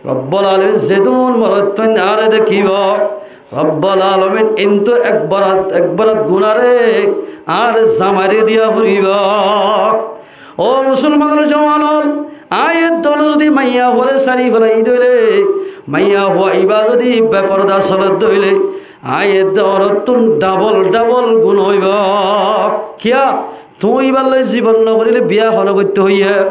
Robbul Alamin zedún morotfuain añáre dekíbo, Robbul Alamin entú ek borat, ek borat gunáre añáre zamaire diya foribó. Ó musolmanor juwan ól, aññí edde zodi maiyafuare sári felai de óile, maiyafua ibá zodi beporda solér de óile, aññí edde onottún dabol dabol guná óibo. Kiyá? Tuñí ibálla zibon no goríle biyá honó goittó hoiyé?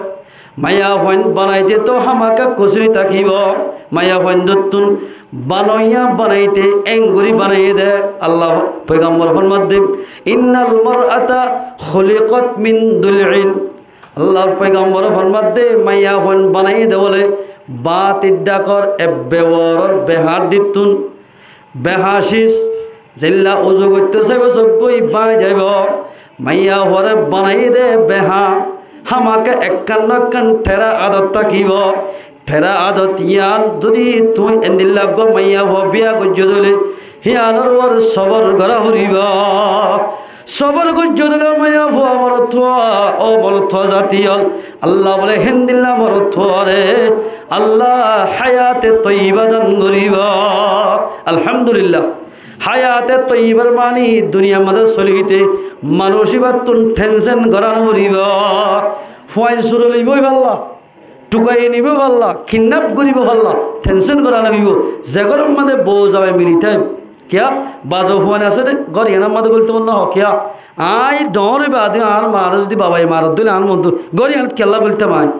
Maiyafuain banaite to hámaka kosúri tákibo. Maiyafuaindottún banoiya banaite engorí banaiyé de. Allah foigambor formar de, إن المرأة خلقت من ضلع. Allah foigambor formar de, maiyafuain banaiyé de bóle báñtir dhákor ebbe uoror be háñçittún. Beháñcis, zeilla uzu goittó saibó, sóggoi báñi zaibó. Maiyafuare banaiyé de beháñ, hámaka ekkán no ekkán tera adot tákibo. Tera adot yían zodi tuñí endilla uggúa maiyafua biyá goijjó de óile, híanor uore sobor gorá foribó. Sobor goijjó de óile maiyafua, morotfua, ó morotfua zati ól, Allah bóle héndilla morotfuare Allah háyate toiyibá dan goribó. Alhamdulillah. Háyate toiyibár mani duniyar mazé solité manúic ibáttún thénsen gorá no foribó. Fuain suri loibó ibálla, thukai nibó ibálla, kidnap goribó ibálla, thénsen gorá no foribó. Ze góror mazé bou zamai mili táibo. Kiyá? Bazo fuain asé de, gór yíanor mazé góli táibo no, kiyá? Aññí dhoóñr baade añár maáre zodi babaye marer de óile añár mon dú, gór yíanot kiyólla góli táibo aññí?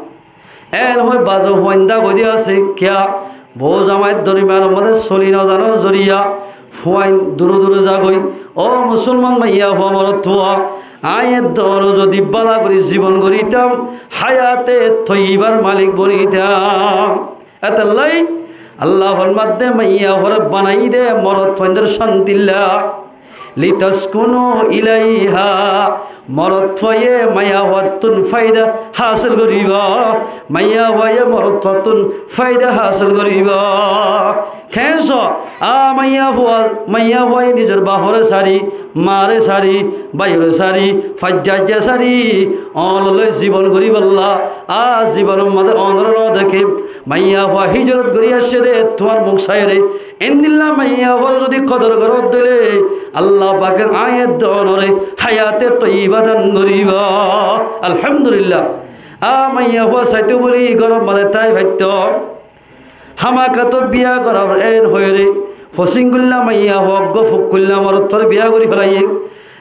Eén hoi bazo fuain dhágoi de asé, kiyá? Bou zamair dormiyanor mazé soli no zanor zoriya fuain dure dure zagói. Ó musolman maiyafua morotfua, aññí edde zodi bála gorí zibon gorítam, háyate toiyibár malik bonítám. Étolla Allah formar de maiyafuare banaiyé de morotfuaindór cántilla. لتسكنوا إليها. Morotfuaye maiyafuattún faida hásil goribó. Maiyafuaye morotfuattún faida hásil goribó. Keén só? A maiyafua, maiyafuaye nizor bafore sári, maáre sári, báiyore sári, faijja aijja sári, onolla zibon goríbolla, a zibonor mazé onoré no deké. Maiyafua híjorot gorí aiccé de tuáñr muk saiyóre, Endilla maiyafua zodi kodor goró dile, Allah pake aññí edde onore hayate toiba dan goribo. Alhamdulillah. A maiyafua saito buli góror maze tái faitto. Hámaka to biya gorar en hoiyore, fosín goilla maiyafua uggwá fuk goilla morottuare biya gori felaiye.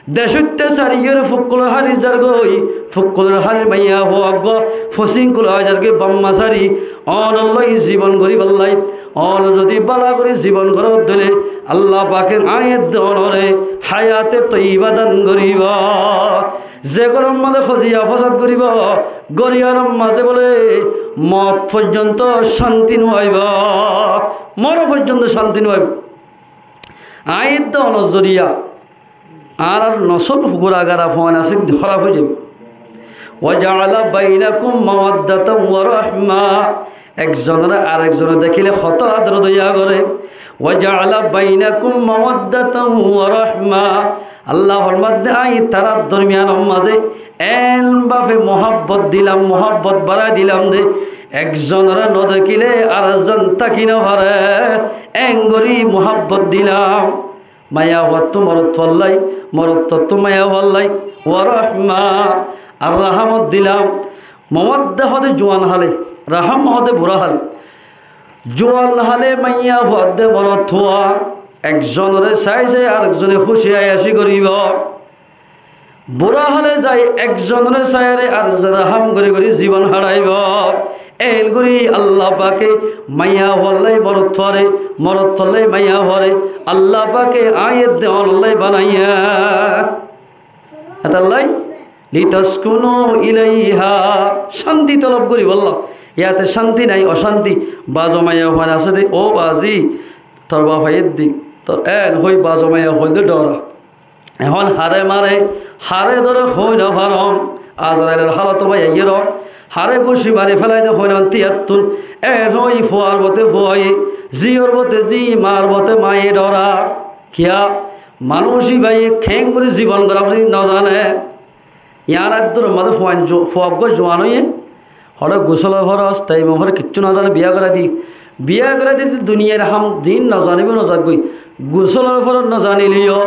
Decótte sari yore fukkulor hári zargoi, fukkulor hári maiyafua uggwá fosín kula zargoi bamma sari, onor loi zibon gori fellai, onor zodi bála gori zibon goró dile, Allah pake aññí edde onore hayate toiba dan goribo. Ze góror maze hoziya fosad goribo, góriyar maze bole mot foijjonto cánti no faibo, moro foijjonto cánti no faibo. Aññí edde onor zoriya añárar nosol fugura gara fuain asé de hóraf ói zaibo. Wa ja'ala bainakum mawaddatan wa rahma. Ekzonore arekzone dekíle hoto ador doya gore. Wa ja'ala bainakum mawaddatan wa rahma. Allah formadde, aññí tarar dormiyanor maze en bafe muhabbot dilam, muhabbot barai dilam de, ekzonore no dekíle arekzon táki no fare, en gori muhabbot dilam. Maiyafuattú morotfuallai, morotfuattú maiyafuallai, wa rahma, ar rahamot dilam. Mawadda hode juwan hale, raham hode bura hale. Juwan hale maiyafuadde morotfua ekzonore sai sai arekzone kúci ayaci goribo. Bura hale zai ekzonore saiyore arekzonore raham gori gori zibon haraibo. En gori Allah pake maiyafuallai morotfuare, morotfuallai maiyafuare Allah pake aññí edde onor loi banaiye. Etallai, litaskunu ilaiha, cánti tolob goribolla. Yate cánti nai, ocánti. Bazo maiyafuain asé de, ó bazi, tor baf aiyér de, tor en hoi bazo maiyafuain de dora. Ehón hare mare, hare dore hoi no farom. Azrailor halot bái aiyér, hare guci mari felai de hoi no farom tiyattún. En hoi fuar bote fuaye, ziyor bote zi, mar bote maye dora. Kiya? Manúic íbaye keéngori zibon gorá fore no zane. Yián eddur maze fuain ju-, fua uggwá juwan óiye, hore gusólor foros, tayemumor foros kiccú no zane, biya gorai di. Biya gorai di duniyair ham din no zanibo no zaggoi. Gusólor foros no zanileyo,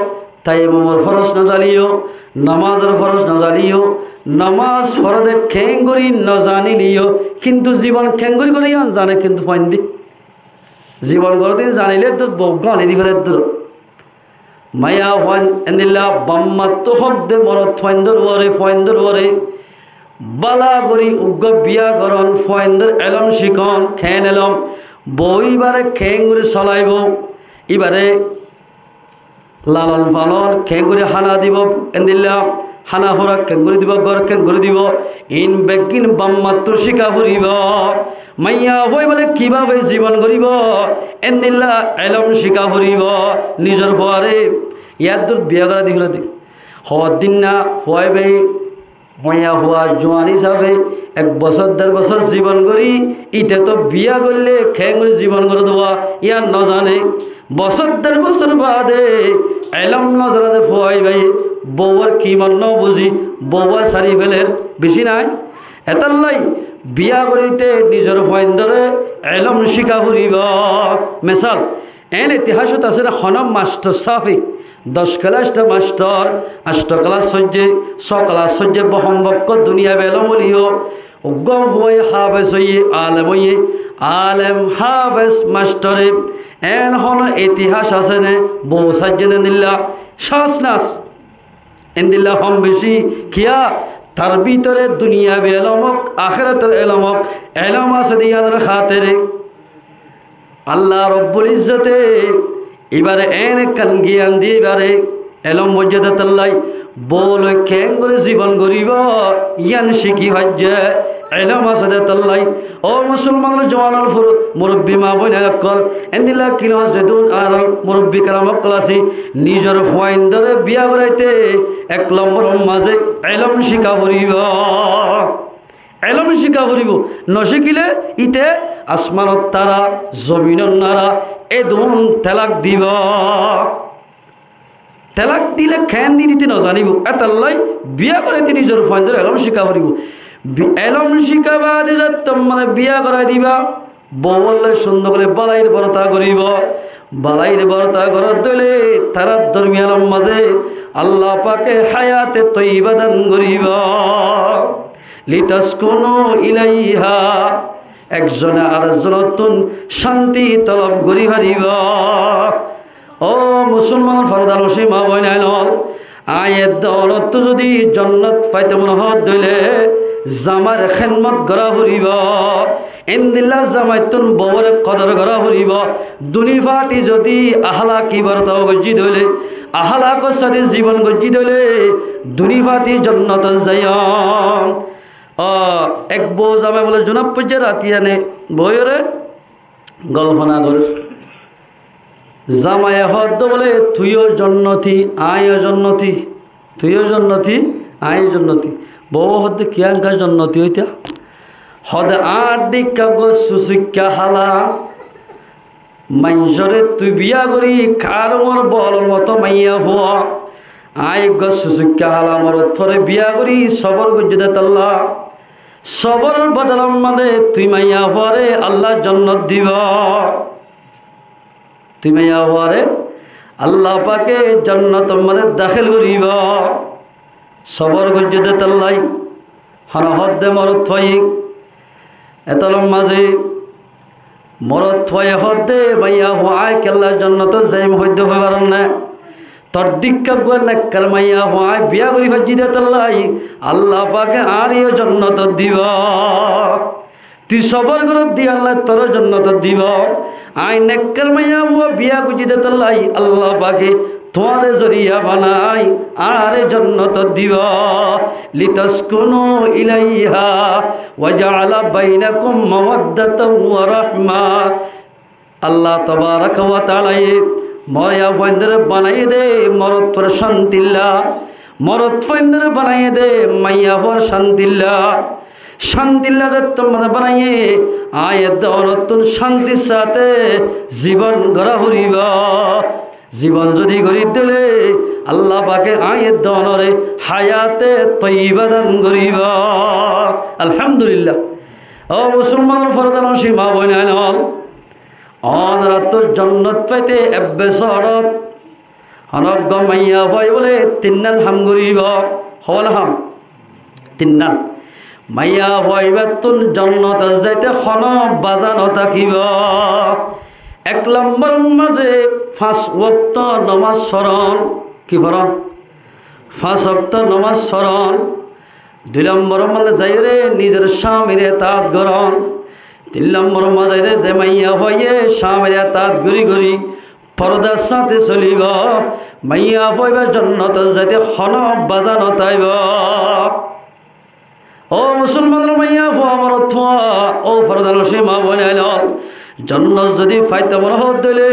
tayemumor foros no zanileyo, nomazor foros no zanileyo, nomaz forede keéngori no zanileyo, kintu zibon keéngori goré yián zane kintu fuainde. Zibon goré din zanile eddur bou gani di fele eddur. Maiyafuain endilla bammattú hók de morotfuaindor uore, fuaindor uore. Bála gori uggwá biya goron, fuaindor elóm cikon, keén elóm, bou íbare keéngori solaibo, íbare lalon falon keéngori hána dibo, endilla hána hórak keéngori dibo, gór keéngori dibo, iín beggín bammattú cíka foribo. Maiyafua íbare kibáfe zibon goribo, endilla elóm cíka foribo. Nizor fuare yaddur biya gorai di fele de. Hoddin na fua íbaye maiyafua juwan hísafe ek bosór der bosór zibon gori, íte to biya goille keéngori zibon gori dua yián no zane. Bosór der bosór baade elóm no zane de fua íbaye bouwar kimot no buzi bouwar sari feler, beci nai. Etallai biya gorite nizor fuaindore elóm cíka foribo. Mesal, en itihásot asé de, hono mastor sáfe doc kelas mastor, ancto kelas foijje, só kelas foijje, bohom bokko duniya belom óileyo, uggwá fuaye háfes óiye, alem óiye, alem háfes mastore, en hono itihás asé de, bou saijje de endilla, cás nas. Endilla hom beci kiya? Tar bútore duniyabi elóm ók, ahérator elóm ók, elóm asé de yiánor hátire. Allah Robbul Izzote íbare en ekkán giyan diye íbare elóm foijje de tallai, bou loi keéngori zibon goribo, yián cíki faijje, elóm asé de tallai. Ó musolmanor juwan ókkol, murubbi maa boin ókkol, endilla kilon zedún ar murubbi keram ókkol asé, nizor fuaindore biya goraite ek lombor maze elóm cíka foribo. Elóm cíka foribo. No cíkile íte asmanor tara, zominor nara, edún telak dibo. Telak dile keén di dite no zanibo. Etallai biya goraite nizor fuaindore elóm cíka foribo. Bi-, elóm cíka baade zette mane biya gorai diba, bouwar loi cúndor gori bálair borta goribo. balaire borta goródde óile tarár dormiyanor mazé Allah pake hayate toiba dan goríba. Litaskunu ilaiha, ekzone arekzonottún cánti tolob gorí faribá. Ó musolmanor fordanocin maa boinain ól, aññí edde onottú zodi jonnot faito mone hoódde óile zamair hédmot gorá foribó. Endilla zamaittún bouwóre kodor gorá foribó. Duní fáti zodi ahlaki bortau goijjí dé óile, ahlakor sáte zibon goijjí dé óile, duní fáti jonnotot zaiyum. Ó, ek bou zamai bóle zunab foijjé rati ene boiyóre golfona gorér. Zamaiye hoódde bóle, "Tuiyó jonnoti, aññíyo jonnoti, tuiyó jonnoti, aññíyo jonnoti." Bouwe hoódde, "Kiyánka jonnoti óita?" Hoódde, "Añár dhíkka eggúa susuikka hala, maincóre tui biya gorí karóngor bolor moto maiyafua. Aññí eggúa susuikka hala morotfuare biya gorí sobor goijjí dé tolla. Soboror bodolor mazé tui maiyafuare Allah jonnot dibá." Tui maiyafuare Allah pake jonnotor mazé dahél goríba. Sobor goijjé dé tolla. Hone hoódde morotfuaye. Etolor mazé morotfuaye hoódde, "Maiyafua, aññí kiyólla jonnotot zaiyum hoóidde hoi faron né? Tor dhíkka eggúa nekkar maiyafua aññí biya gorí faijjí dé tolla, Allah pake añáreyó jonnotot dibá. Tui sobor goródde Allaye toré jonnotot dibá. Aññí nekkar maiyafua biya goijjí dé tolla, Allah pake tuáñre zoriya banai añáre jonnotot dibá. Litaskunu ilaiha wa ja'ala bainakum mawaddatan wa rahma." Allah tabaraka wa taalaye maiyafuaindóre banaiyé dé morotfuar cántilla, morotfuaindóre banaiyé dé maiyafuar cántilla. Cántilla zettót mazé banaiyé, aññí edde onottún cántir sáte zibon gorá foribá. Zibon zodi gorídde óile Allah pake aññí edde onoré hayate toiba dan goríba. Alhamdulillah. Ó musolmanor fordanocin maa boinain ól, onorattú jonnot faite ebbe sóorot honó eggúa maiyafuaye bóle tinnán ham goríba. Hoón ham? Tinnán. Maiyafuaibattún jonnotot zaite honó baza no tákibo. Ek lombor mazé fañs wokto nomaz foron. Ki foron? Fañs wokto nomaz foron. Dui lombor mazé zaiyóre nizor cámir etaat goron. Tin lombor mazé zaiyóre ze maiyafuaye cámir etaat gorí gorí fordar sáte solibo, maiyafuaiba jonnotot zaite honó baza no táibo. Ó musolmanor maiyafua, morotfua, ó fordanocin maa boinain ól, jonnot zodi faito mone hoódde óile,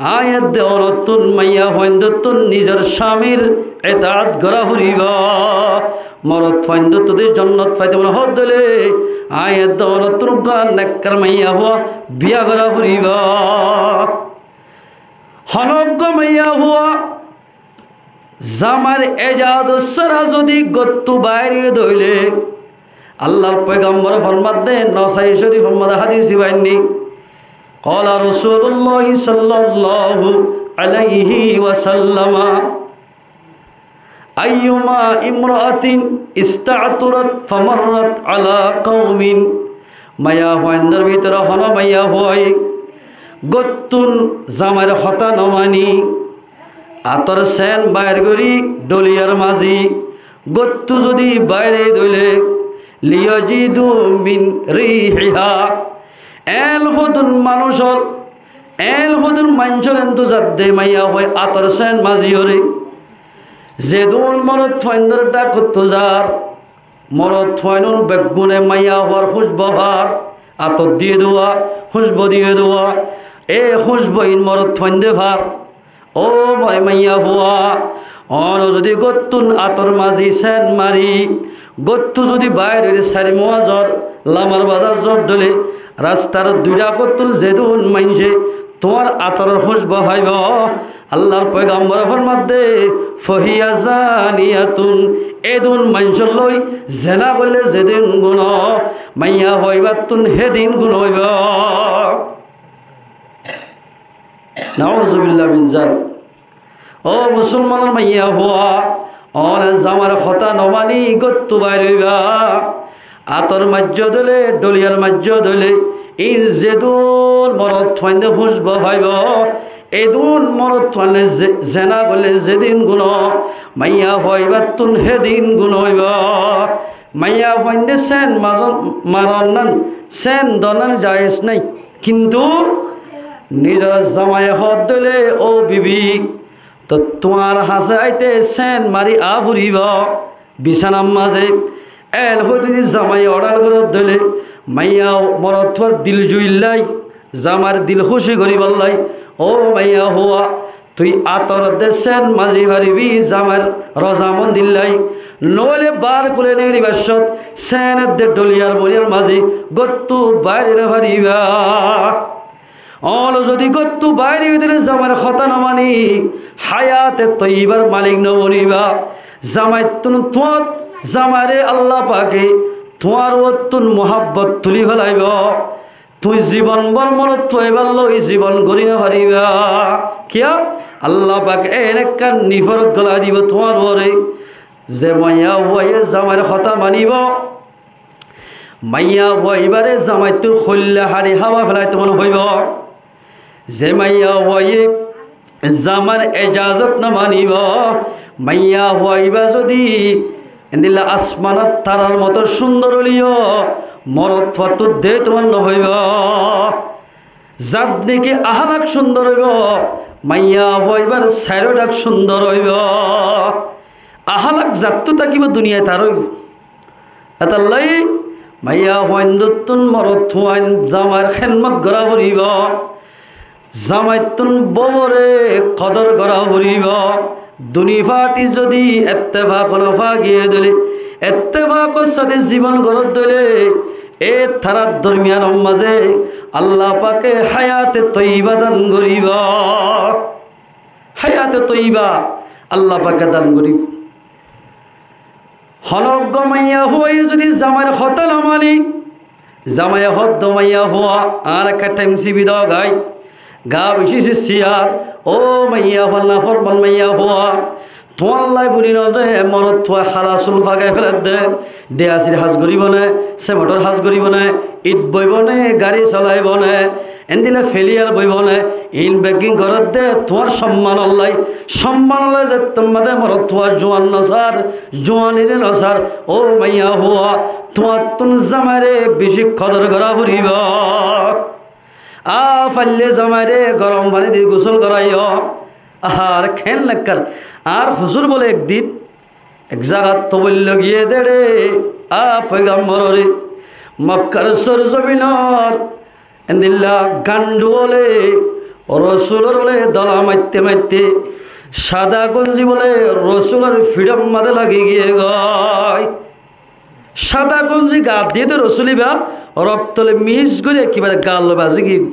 aññí edde onottún maiyafuaindóttun nizor cámir etaat gorá foribó. Morotfuaindóttun zodi jonnot faito mone hoódde óile, aññí edde onottún eggúa nekkar maiyafua biya gorá foribó. Honó eggúa maiyafua zamair ejazot sára zodi góttu baáire dóile, Allar foigambore formadde, Nasai Corifor mazé hádis ibá ainní, قال رسول الله صلى الله عليه وسلم: أيما امرأة استعطرت فمرت على قوم. Maiyafuaindór bútore honó maiyafuaye góttun zamair hotá no mani, ator sén baáir gorí dholiyar mazé góttu zodi baáire dóile, ليجدوا من ريحها. Eén hodún manúicor, eén hodún maincór entuzar de maiyafuaye ator sén mazé yóre. Zedún morotfuaindór dhákottú zar, morotfuain beggúne maiyafuar húcbo far, ator diyé dé, húcbo diyé dé, e húcbo in morotfuainde far. Ó mai-, maiyafua, one zodi góttun ator mazé sén mari, góttu zodi baáire sair muazor lamar bazar zor dóile, rastar dui dhákottún zedún maincé tuáñr atoror húcbo faibo, Allar foigambore formadde, فهي زانية, edún maincór lói zena goille zedún guna, maiyafuaibattún hedún guna óibo. Nauzubillah min zalik. Ó musolmanor maiyafua, óne zamair hotá nomani góttu bair óiba. Átor maijjé dóile, dholiyar maijjé dóile, in zedún morotfuainde húcbo faibo, edún morotfuainde ze-, zena goille zedún guno, maiyafua íbattún hedún guno óibo. Maiyafuainde sen mazon-, maron nan, sen don nan jaiz nái. Kintu nizor zamaye hoódde óile, "Ó bibi, to tuáñr hañsé aite sen mari aá foribo bisánar mazé." El hoódde zamaye oral goródde óile, maiya morotfuar dil juillai, zamair dil kúci goríballai, "Ó maiyafua, tui átor de sen mazi faribi zamair rozamondillai, noóile bar kule neeri baccót sen de dholiyar moniyar mazi góttu bairi nofariba." Óne zodi góttu bairi óidile zamair hotá nomani, hayate toibar malik noboniba. Zamaittún tuáñr, zamaire Allah pake tuáñr uottún muhabbot tuli felaibo. Tui zibon bor morotfua íbar loi zibon gorí nofariba. Kiyá? Allah pake en ekkán niforot golai dibo tuáñr uore. Ze maiyafuaye zamair hotá manibo, maiyafua íbare zamaittú hoilla haçi háwa felaitou mone hoibo. Ze maiyafuaye zamair ejazot nomanibo, maiyafua íba zodi endilla asmanor tarar moto cúndor óileyo, morotfuattú de tuáñr nohoibo. Zar niki ahalak cúndor óibo, maiyafua íbar sairó dhak cúndor óibo. Ahalak zattú tákibo duniyait tar óibo. Etollá maiyafuaindottún morotfuain zamair hédmot gorá foribo. Zamaittún bouwore kodor gorá foribo. Duni fati zodi ettefak no fa giyé dóile, ettefakor sáte zibon goródde óile, e tarar dormiyanor mazé Allah pake hayate toiba dan goríbo. Hayate toiba Allah pake dan goríbo. Honó uggwá maiyafuaye zodi zamair hotá nomani, zamaye hoódde, "Ó maiyafua, añár ekká thaim sibi do gái, gaa bicí sissiyar, ó maiyafua, naforman maiyafua, tuáñllai buli no de morotfua hala sul fagai feledde, dhiyasir ham goríbo né, sementor ham goríbo né, it boibo né, gari solaibo né, endilla feliyar boibo né, in beggín goródde tuáñr sommanollai, sommanollai zettót mazé morotfua juan no sar, juanide no sar, ó maiyafua, tuáñttún zamaire bicí kodor gorá foribo. Aá faille zamaire gorom faní di gusól goraiyo." Ar keén lekkár, ar huzur bóle ek din ek zagat toboillá giyé dé re, aá foigambor ore, Mokkar sórzominor endilla gandu óle, Rosulor bóle dola maitte maitte, sada gonzi bóle Rosulor fiçor mazé lagi giyé goi. Sada gonzi gaat diyé dé Rosul íba, rokto loi mis gorí ekkebare gaat loi bazi giyé goi.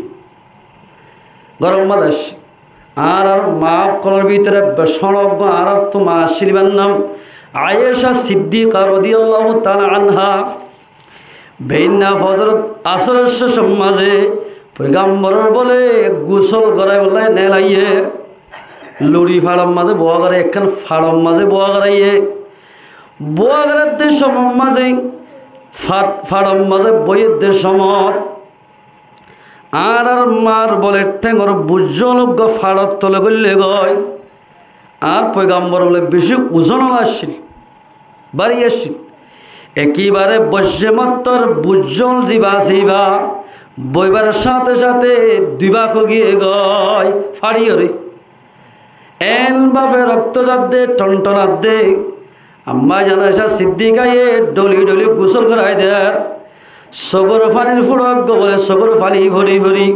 Gorom mazé aiccé. Añárar maa ókkolor bútore becí boro maa, añárattú maa accíl, íbar nam Aisha Siddiqa rodiyallahu taala anha. Beinna fozorot asóror cócor mazé foigamboror bóle gusól goráibolla nelaiyé. Luri façor mazé bowa goráiye, ekkán façor mazé bowa goráiye. Bowa goráidde cómot mazé, fa-, façor mazé boiyedde cómot añárar maar bóle théngor buzzol uggwá façor tole goillé goi. Añár foigambor bóle bicí uzon ola accíl, bári accíl. Ekkebare boiccé mottor buzzol ziba asé íba boibar cáñte cáñte dui bák ói giyé goi, fáçi óre. Eén bafe rokto zadde, thonthonadde. Ammá zan Aisha Siddiqaye dholi dholi gusól goráider. Sógor fanir fura uggwá bóle sógor fani fori fori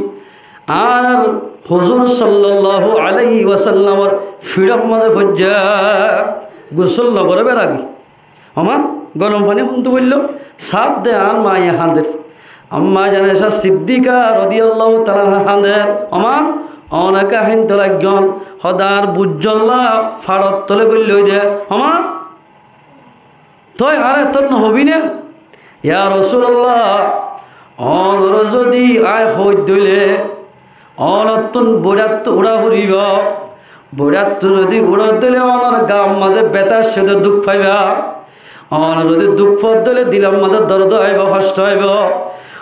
añárar huzur sallallahu alaihi wasallamor fiçor mazé foijjé, gusól no goráibar age. Ó maa, gorom faní hontú foilló? Saádde añár maaye hañder. Ammá zan Aisha Siddiqa rodiyallahu taala anha hañder. Ó maa, ónaka hañdito laiggón, hoódde añár buzzolla façor tole goillé óide. Ó maa, toi añáre ettót nohobí né? Ya Rosulallah, ónore zodi aññí hoóidde óile, Ónottún boiçáttu uçá foribó. Boiçáttu zodi uçódde óile ónor gaar mazé beta aiccé dé duk faiba. Ónor zodi duk fodde óile dilor mazé dord aibó, hoctó aibó.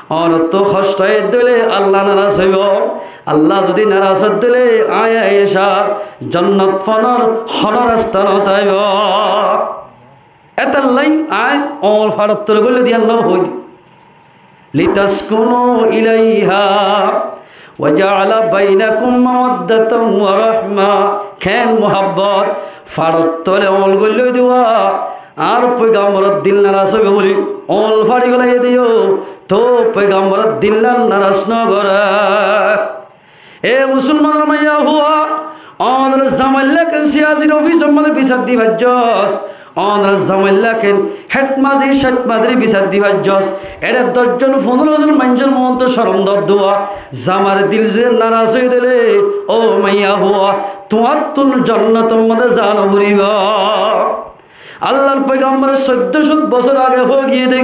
Ónottú hoctó aiyé dé óile Allah naraz óibo. Allah zodi naraz ódde óile añí Aishar jonnot fonor hono rasta no táibo. Étalla añí óñl façottú goillói dé yían no hoói dé. لتسكنوا إليها وجعل بينكم مودة ورحمة. Keén muhábbot, façottú óñl goillói dé. Añár foigambor or dil naraz óibo bóli óñl façi félai diyó, toóu foigambor or dil naraz no goré. E musolmanor maiyafua, ónor zamailla ken siyasi ofisor mazé bisar di faijjós, ónor zamailla ken hed mazir, cáit mazir bisar di faijjós, ére doc zon, fundoro zon maincór muúntu corom dór dé. Zamair dil zodi naraz ói dé óile, ó maiyafua, tuáñttún jonnotor mazé za no foribó. Allar foigambore soiddó cót bosór age hoói giyé dé,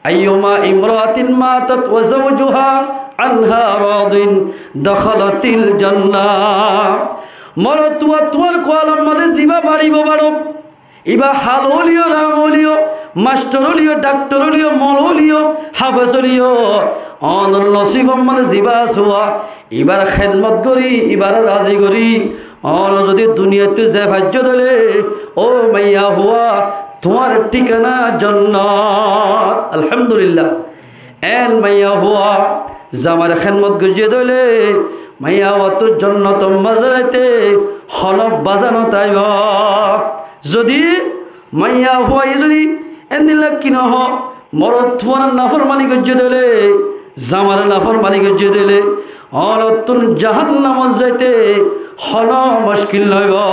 أيما امرأة ماتت وزوجها عنها راض دخلت الجنة. Morotfua, tuáñr kualor mazé zibá baçibó baçók, ibá hal óliyo, rang óliyo, mastor óliyo, daktor óliyo, mol óliyo, hafes óliyo, ónor nosifor mazé zibá asé, ibár hédmot gorí, ibáre razi gorí, óne zodi duniyaittú ze faijjó dé óile, ó maiyafua, tuáñr thíkana jonnot. Alhamdulillah. Eén maiyafua zamair hédmot goijjé dé óile, maiyafuattú jonnotor mazé zaite honó baza no táibo. Zodi maiyafuaye zodi endilla ki no hoó, morotfuar naformani goijjé dé óile, zamair naformani goijjé dé óile, ónottún jahannamot zaite honó muckil no óibo,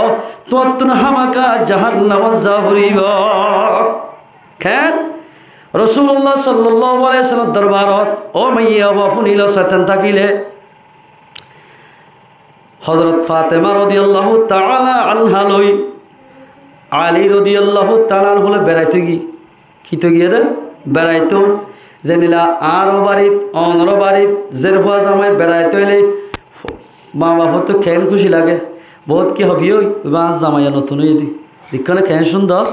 tuáñttún hámaka jahannamot za foribó. Keén? Rosulullah sallallahu alaihi wasallam dorbarot, ó maiyafua fúnilo, saitan tákile, Hozrot Fatema rodiyallahu taala anha loi Ali rodiyallahu taala anhu loi beraitó giyé. Ki tó giyé dé? Beraitó. Zenila añáro barit, ónoro barit, zerfua zamai beraitó óile, ma bafottú keén kúci lage. Bout ki hobi ói, añár zamaiya notun óiye dé. Dekó né keén cúndor.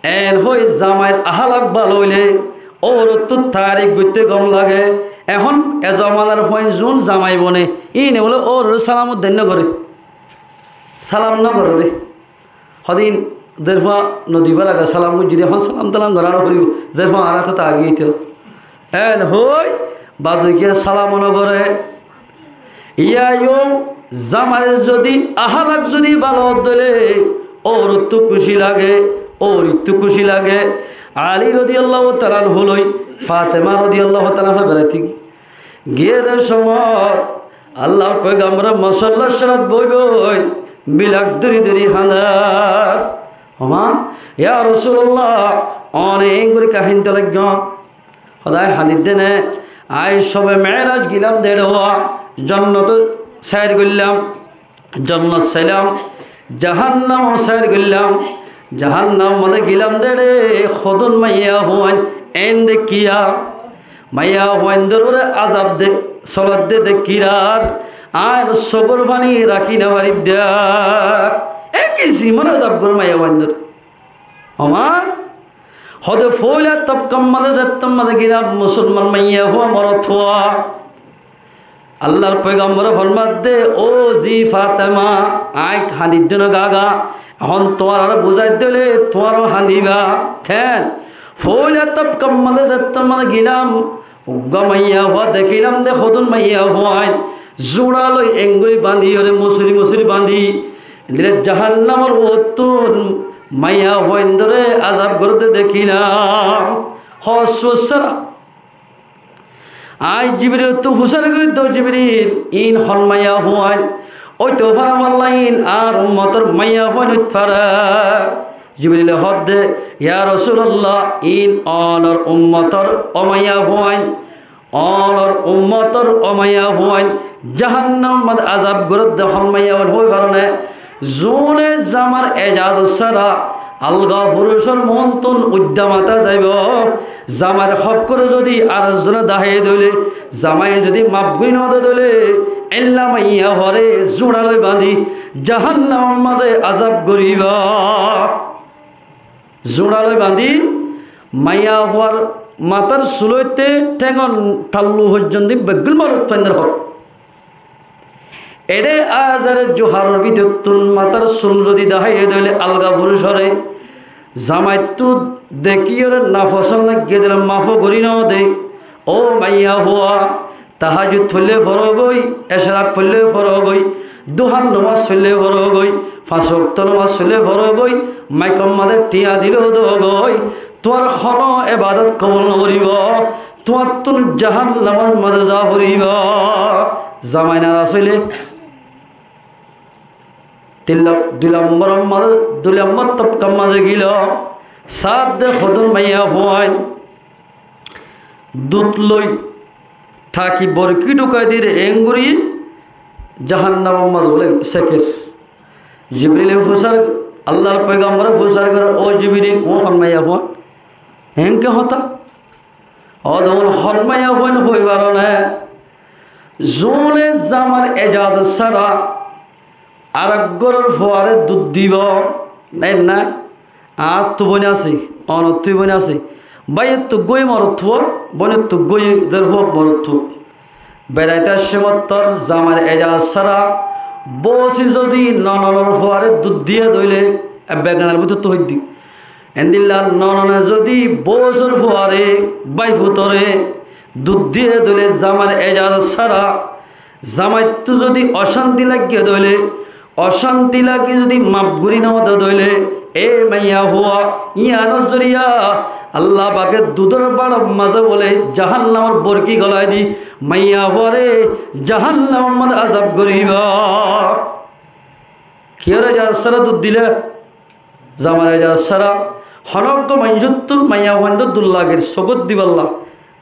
Eén hoói zamair ahalak bála óile, óurottú taarif goitté gom lage. Ehón e zomanar fuain zuún zamai bone, íine bóle óuroré salam uddin no goré. Salam no goré dé. Hodin zerfua nodi bála ge salam goijjé dé, ehón salam talam gorá no foribó. Zerfua añára tó taagi óito. Eén hoói bazoikiya salam no goré. Yíayo zamair zodi ahalak zodi bála ódde óile, óurottú kúci lage, óurottú kúci lage. Ali rodiyallahu taala anhu loi Fatema rodiyallahu taala anha beraitó giyé dé somot Allar foigambore mosollar sárat boi boi bilak dóri dóri hañdar. Ó ma, ya Rosulullah, óne eén gorí kiyá hañditó laiggó? Hoóde añí hañdidde né, añí sobe Meéraj gilam dé, jonnot sair goillám, jonnot sailam, jahannam sair goillám, jahannam mazé gilam dé, hodún maiyafuain eén dekíya, maiyafuaindor uore azab de, solat dé dekíyar, añár sokór faní rakí no faridde. E ki zimor azab goré maiyafuaindor. Ó ma, hoóde foóila tobkar mazé zettór mazé gilam musolman maiyafua morotfua. Allar foigambore formadde, ó zi Fatema, añí hañdidde no gaga, ehón tuáñrare buzáidde óile tuáñró hañdiba. Keén? Foóila tobkar mazé zettór mazé gilam, uggúa maiyafua dekílam dé, hodún maiyafuain zura loi eén gorí bañdí óre musuri musuri bañdí. Endilla jahannamor uottún maiyafuaindore azab goródde dekílam. Hoóssu sára. Añí Jibrilottú fusár gorí dé, Jibril, iín hon maiyafuain? Óito fare, falla iín añár ummotor maiyafuain óit fare. Jibrile hoódde, ya Rosulullah, iín ónor ummotor ó maiyafuain. Ónor ummotor ó maiyafuain, jahannamot azab goródde hon maiyafuain hoói faron né? Zuúne zamar ejazot sára alga furucór muúntun uidda matá zaibou, zamair hókkore zodi ar zone dahái dóile, zamaiye zodi maf gorí nodé dóile, Éilla maiyafuaré zúñça loi bañdí jahannamor mazé azab goríba. Zúñça loi bañdí maiyafuar matár sul óite théngor tallu foijjonto beggún morot fuaindor hók. Eçé azare juharor bútottún matár sul zodi daháiye dóile alga furúcoré, zamaittú dekíyoré nafosón laiggé dóile maf gorí nodé. Ó maiyafua, tahajjud foillé forogói, ecrak foillé forogói, duhár nomás foillé forogói, fañs októ nomás foillé forogói, maikor mazé thiañ dilé dogói, tuáñr honó ebadot kobul nogoríbo, tuáñttún jahannamor mazé za foribó. Zamai naras óile tin lo-, dui lombor mazé, dui lombor tobkar mazé giló, saádde hodún maiyafuain dud loi thaki borki dhukai diyére enggori jahannamor mazé bóle seker. Jibrile fusár, Allar poigambore fusár gorér, ó Jibril, ó hon maiyafua, enke hotá? Ó de hon maiyafuain hoi faron né, zune zamar ejazot sára arek góror fuaré dud dibo, né nái? Añáttu bóin asé, onottú bóin asé, báiyottú goi morotfua, bóinottú goi derfua morotfua. Beraitó aiccé mottor zamar ejazot sára bóusi zodi nononor fuaré dud diyé dóile, e beganar bútottu hoiddí. Endilla nonone zodi bóusor fuaré báifutoré dud diyé dóile zamar ejazot sára, zamaittú zodi ocánti laiggé dóile, ocánti lagi zodi maf gorí nodé dóile, e maiyafua, yíanor zoriya Allah pake dudor baçor mazé bóle jahannamor borki golai di maiyafuaré jahannamor mazé azab goríbo. Kiyóre ejazot sára dud dilé? Zamar ejazot sára. Honó uggwá maincóttu maiyafuaindór dud lager, sogót dibálla.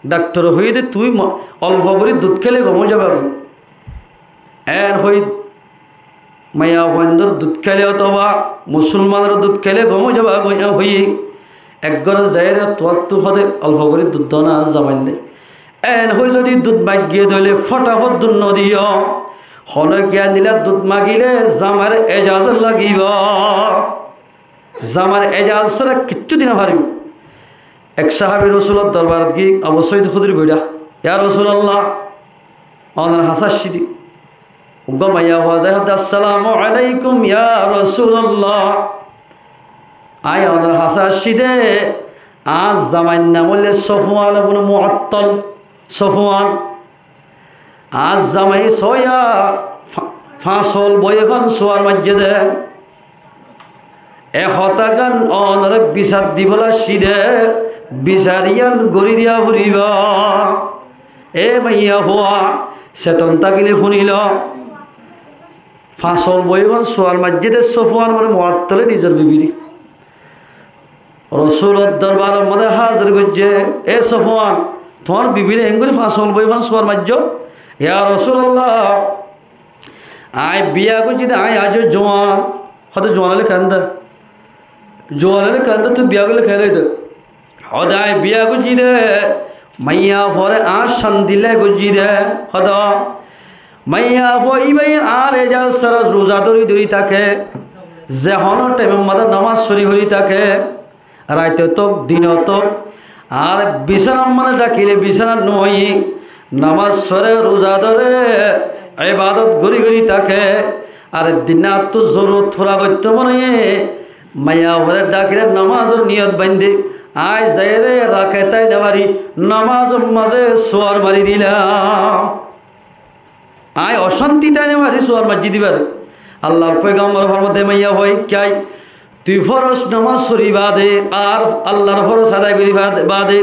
Dhaktore hoiyé dé, tuñí mo-, olfo gorí dud kéle gom ói zabagói. Eén hoi maiyafuaindór dud kéle otóba musolmanor dud kéle gom ói zabagói, eén hoiyé. Ek górot zaiyóre tuáñttú hodé olfo gorí dud dóna zamaillé. Eén hoi zodi dud maiggé dóile fotafot dud nodiyó. Honó giyán dila dud magilé zamar ejazot lagibo. Zamar ejazot sára kiccú di nofaribó. Ek sahábi Rosulor dorbarot giyé, Abu Said Hudri boiçá, "Ya Rosulallah, onor hañsé aiccí dé." Uggwá maiyafua zai hoódde, "Assalamu alaikum ya Rosulallah. Aññí onor hañsé aiccí dé, añár zamair nam óilde Sofuan ibne Muattal, Sofuan." Añár zamai sóiya fa-, fañsol boiyé fán suar maijjé dé. E hotágan onoré bisar dibálla aiccí dé, bisar yían gorí diya foribó. E maiyafua, seton tákile fúnilo. Fañsol boiyé fán suar maijjé dé Sofuan ibne Muattale nizor bibiré. Rosulor dorbaror modde házir goijjé, "E Sofuan, tuáñr bibire enggori fañsol boiyé fán suar maijjó?" "Ya Rosulallah, aññí biya goijjí dé, aññí aijjó juwan." Hoódde, "Juwan óile keén dé? Juwan óile keén dé, tui biya goille keén óiye dé?" Hoódde, "Aññí biya goijjí dé, maiyafuaré añár cánti loi goijjí dé." Hoódde, "Maiyafua íbaye añár ejazot sára ruza dóri dóri táke, ze honó thaimor modde nomás fori fori táke, raite tók, dine tók, añáre bisánar modde dhakile bisánat no aiyé, nomás foré, ruza dóre, ebadot gorí gorí táke, ar ek din añáttu zorurot fura goittó mone hoiyé, maiyafuaré dhakile nomásor niyot baindé, aññí zaiyóre rakétai no mari, nomásor mazé suar mari dilam." Aññí ocánti táine mari suar maijjí dibáre. Allar foigambore formar dé, maiyafuaye kiyá, tui foros nomás fori baade ar Allar foros adai gorí baade, baade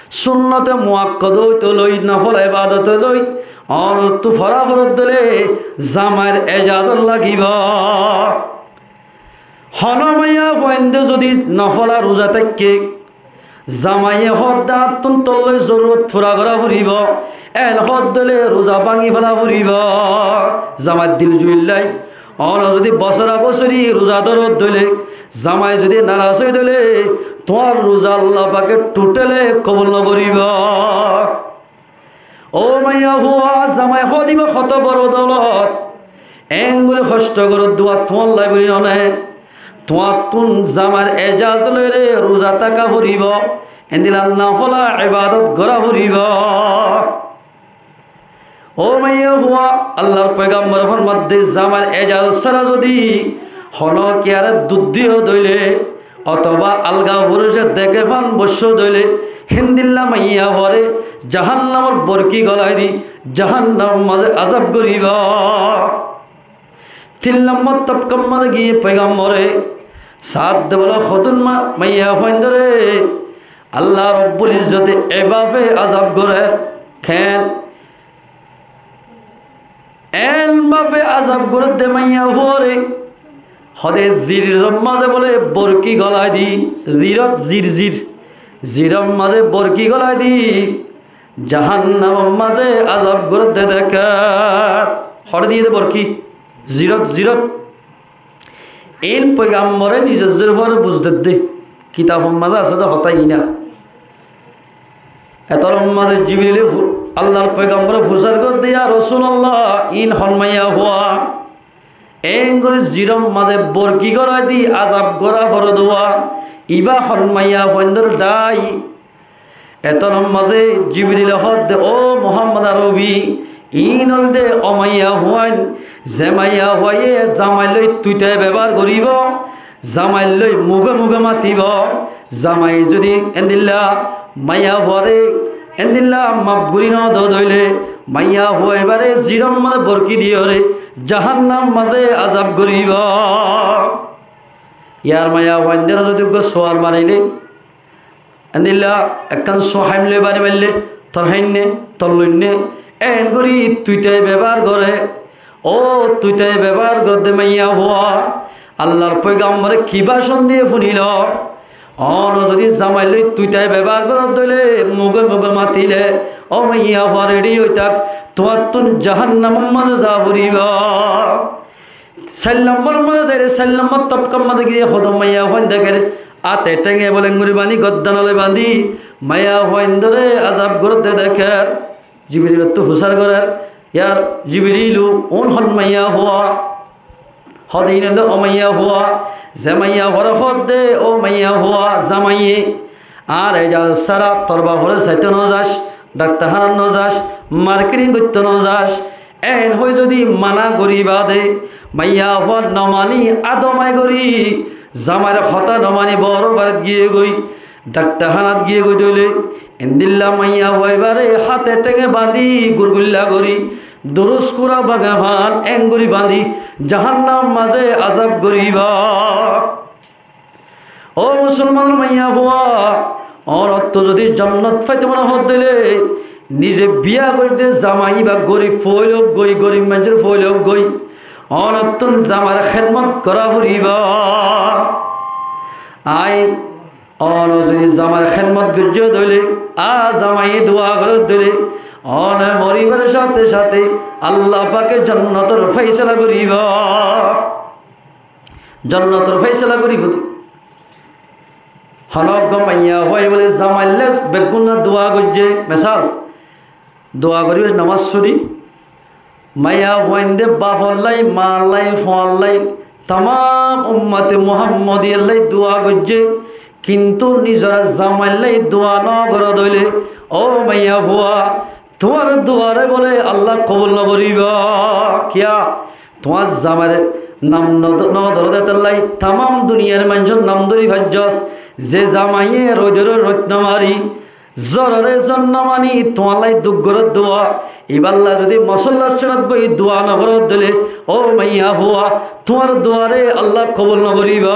sunnote muakkada óite loi, nofol ebadot loi, onottú fora foredde óile zamair ejazot lagibo. Honó maiyafuainde zodi nofol ruza táke, zamaiye hoódde añáttun tolloi zorurot fura gorá foribó, eén hoódde óile ruza báñgi fela foribó. Zamair dil juillai, onottú zodi bosora bosori ruza dórodde óile, zamai zodi naras óidde óile, tuáñr ruza Allah pake thuthéle kobul no goribó. Ó maiyafua, zamai hoó de íba hoto boro doulot. Engorí hoctho goródde tuáñlla buli no né. Tuáñttún zamair ejazot loiré ruza táka foribó. Endilla nafila ebadot gorá foribó. Ó maiyafua, Allar foigambore formadde zamair ejazot sára zodi honó kiyaré dud diyó dóile, otoba alga furuce deké fán boiccó dóile, héndilla maiyafuaré jahannamor borki golai di jahannamor mazé azab goribó. Tin lombor tobkar mazé giyé foigambore saádde bóle hodún ma-, maiyafuaindóre Allah Robbul Izzote ebafe azab gorér. Ken? Eén bafe azab gorédde maiyafuaré. Hode ziror mazé bóle borki golai di, zirot zir zir, ziror mazé borki golai di, jahannamor mazé azab gorédde dekér. Hode diyé de borki, zirot zirot. Iín foigambore nizor zor fore buzdeddé. Kitafor mazé asé de hotá iín. Etór mazé Jibrile fu-, Allar foigambore fusár gorédde, "Ya Rosulallah, iín hon maiyafua? Engorí ziror mazé borki golai di azab gorá foredde, íba hon maiyafuaindór dhái?" Etór mazé Jibrile hoódde, "Ó Muhammad Arobi, iín óilde ó maiyafuain, ze maiyafuaye zamair loi tuitai bebohár goríbo, zamair loi muge muge matibo, zamai zodi endilla maiyafuaré endilla maf gorí nodó dóile, maiyafua ibáre ziror mazé borki diyoré jahannamor mazé azab goríbo." Yar maiyafuaindóre zodi uggúa suar marilé, endilla ekkán suaim loi bari maille, tor hainne, tor loinne, engorí tuitai bebohár goré. Ó tuitai bebohár gorédde maiyafua, Allar foigambore ki bacon diyé funilo? Óno zodi zamair loi tuitai bebohár goródde óile, muge muge matilé, ó maiyafua redi ói ták, tuáñttún jahannamor mazé za foribó. Sair lombor mazé zaiyóre, sair lombor tobkar mazé giyé hodún maiyafuain dekér, áte thénge bóle engorí bañdí, gordan loi bañdí, maiyafuaindóre azab gorédde dekér. Jibrilottú fusár gorér, "Ya Jibrilu, iín hon maiyafua?" Hode, "Iín óilde ó maiyafua, ze maiyafuaré hoódde ó maiyafua, zamaiye añár ejazot sára tor baforé saitó nozas, dhaktarhánat nozas, marketing goittó nozas." Eén hoi zodi mana gorí bade maiyafua nomaní, adamai gorí, zamair hotá nomaní boro baret giyé goi, dhaktarhánat giyé goi dóile, endilla maiyafua ibáre háte thénge bañdí gurgulla gorí, durus kura baga fán engorí bañdí jahannamor mazé azab goríbo. Ó musolmanor maiyafua, ónottú zodi jonnot faito mone hoódde óile, nize biya gorédde zamai íba gorib fua óilok goi, gorib maincór fua óilok goi, ónottún zamair hédmot gorá foribó. Aññí Óne zodi zamair hédmot goijjó dóile, ar zamaiye dua goré dóile, óne moribar sáte sáte Allah pake jonnotor fáisala goríbo. Jonnotor fáisala goríbo de. Hono uggwá maiyafuaye bóle zamaillá beggúne dua goijjé, mesal, dua goríbo nomás fori. Maiyafuainde bafollá, maallá, fuallá, tamám ummote Muhammodiyallá dua goijjé, kintu nizor zamaillá dua nogoró dóile, ó maiyafua, tuáñr duare bóle Allah kobul nogoríbo. Kiyá? Tuáñr zamair nam nod-, nodoró de hétolla tamám duniyar maincór nam dóri faijjós. Ze zamaiye roidoré roid nomari, zóroré zór nomaní tuáñllá duk gorér dua, ibálla zodi mosólla sáñçat boi dua nogoró dóile, ó maiyafua, tuáñr duare Allah kobul nogoríbo.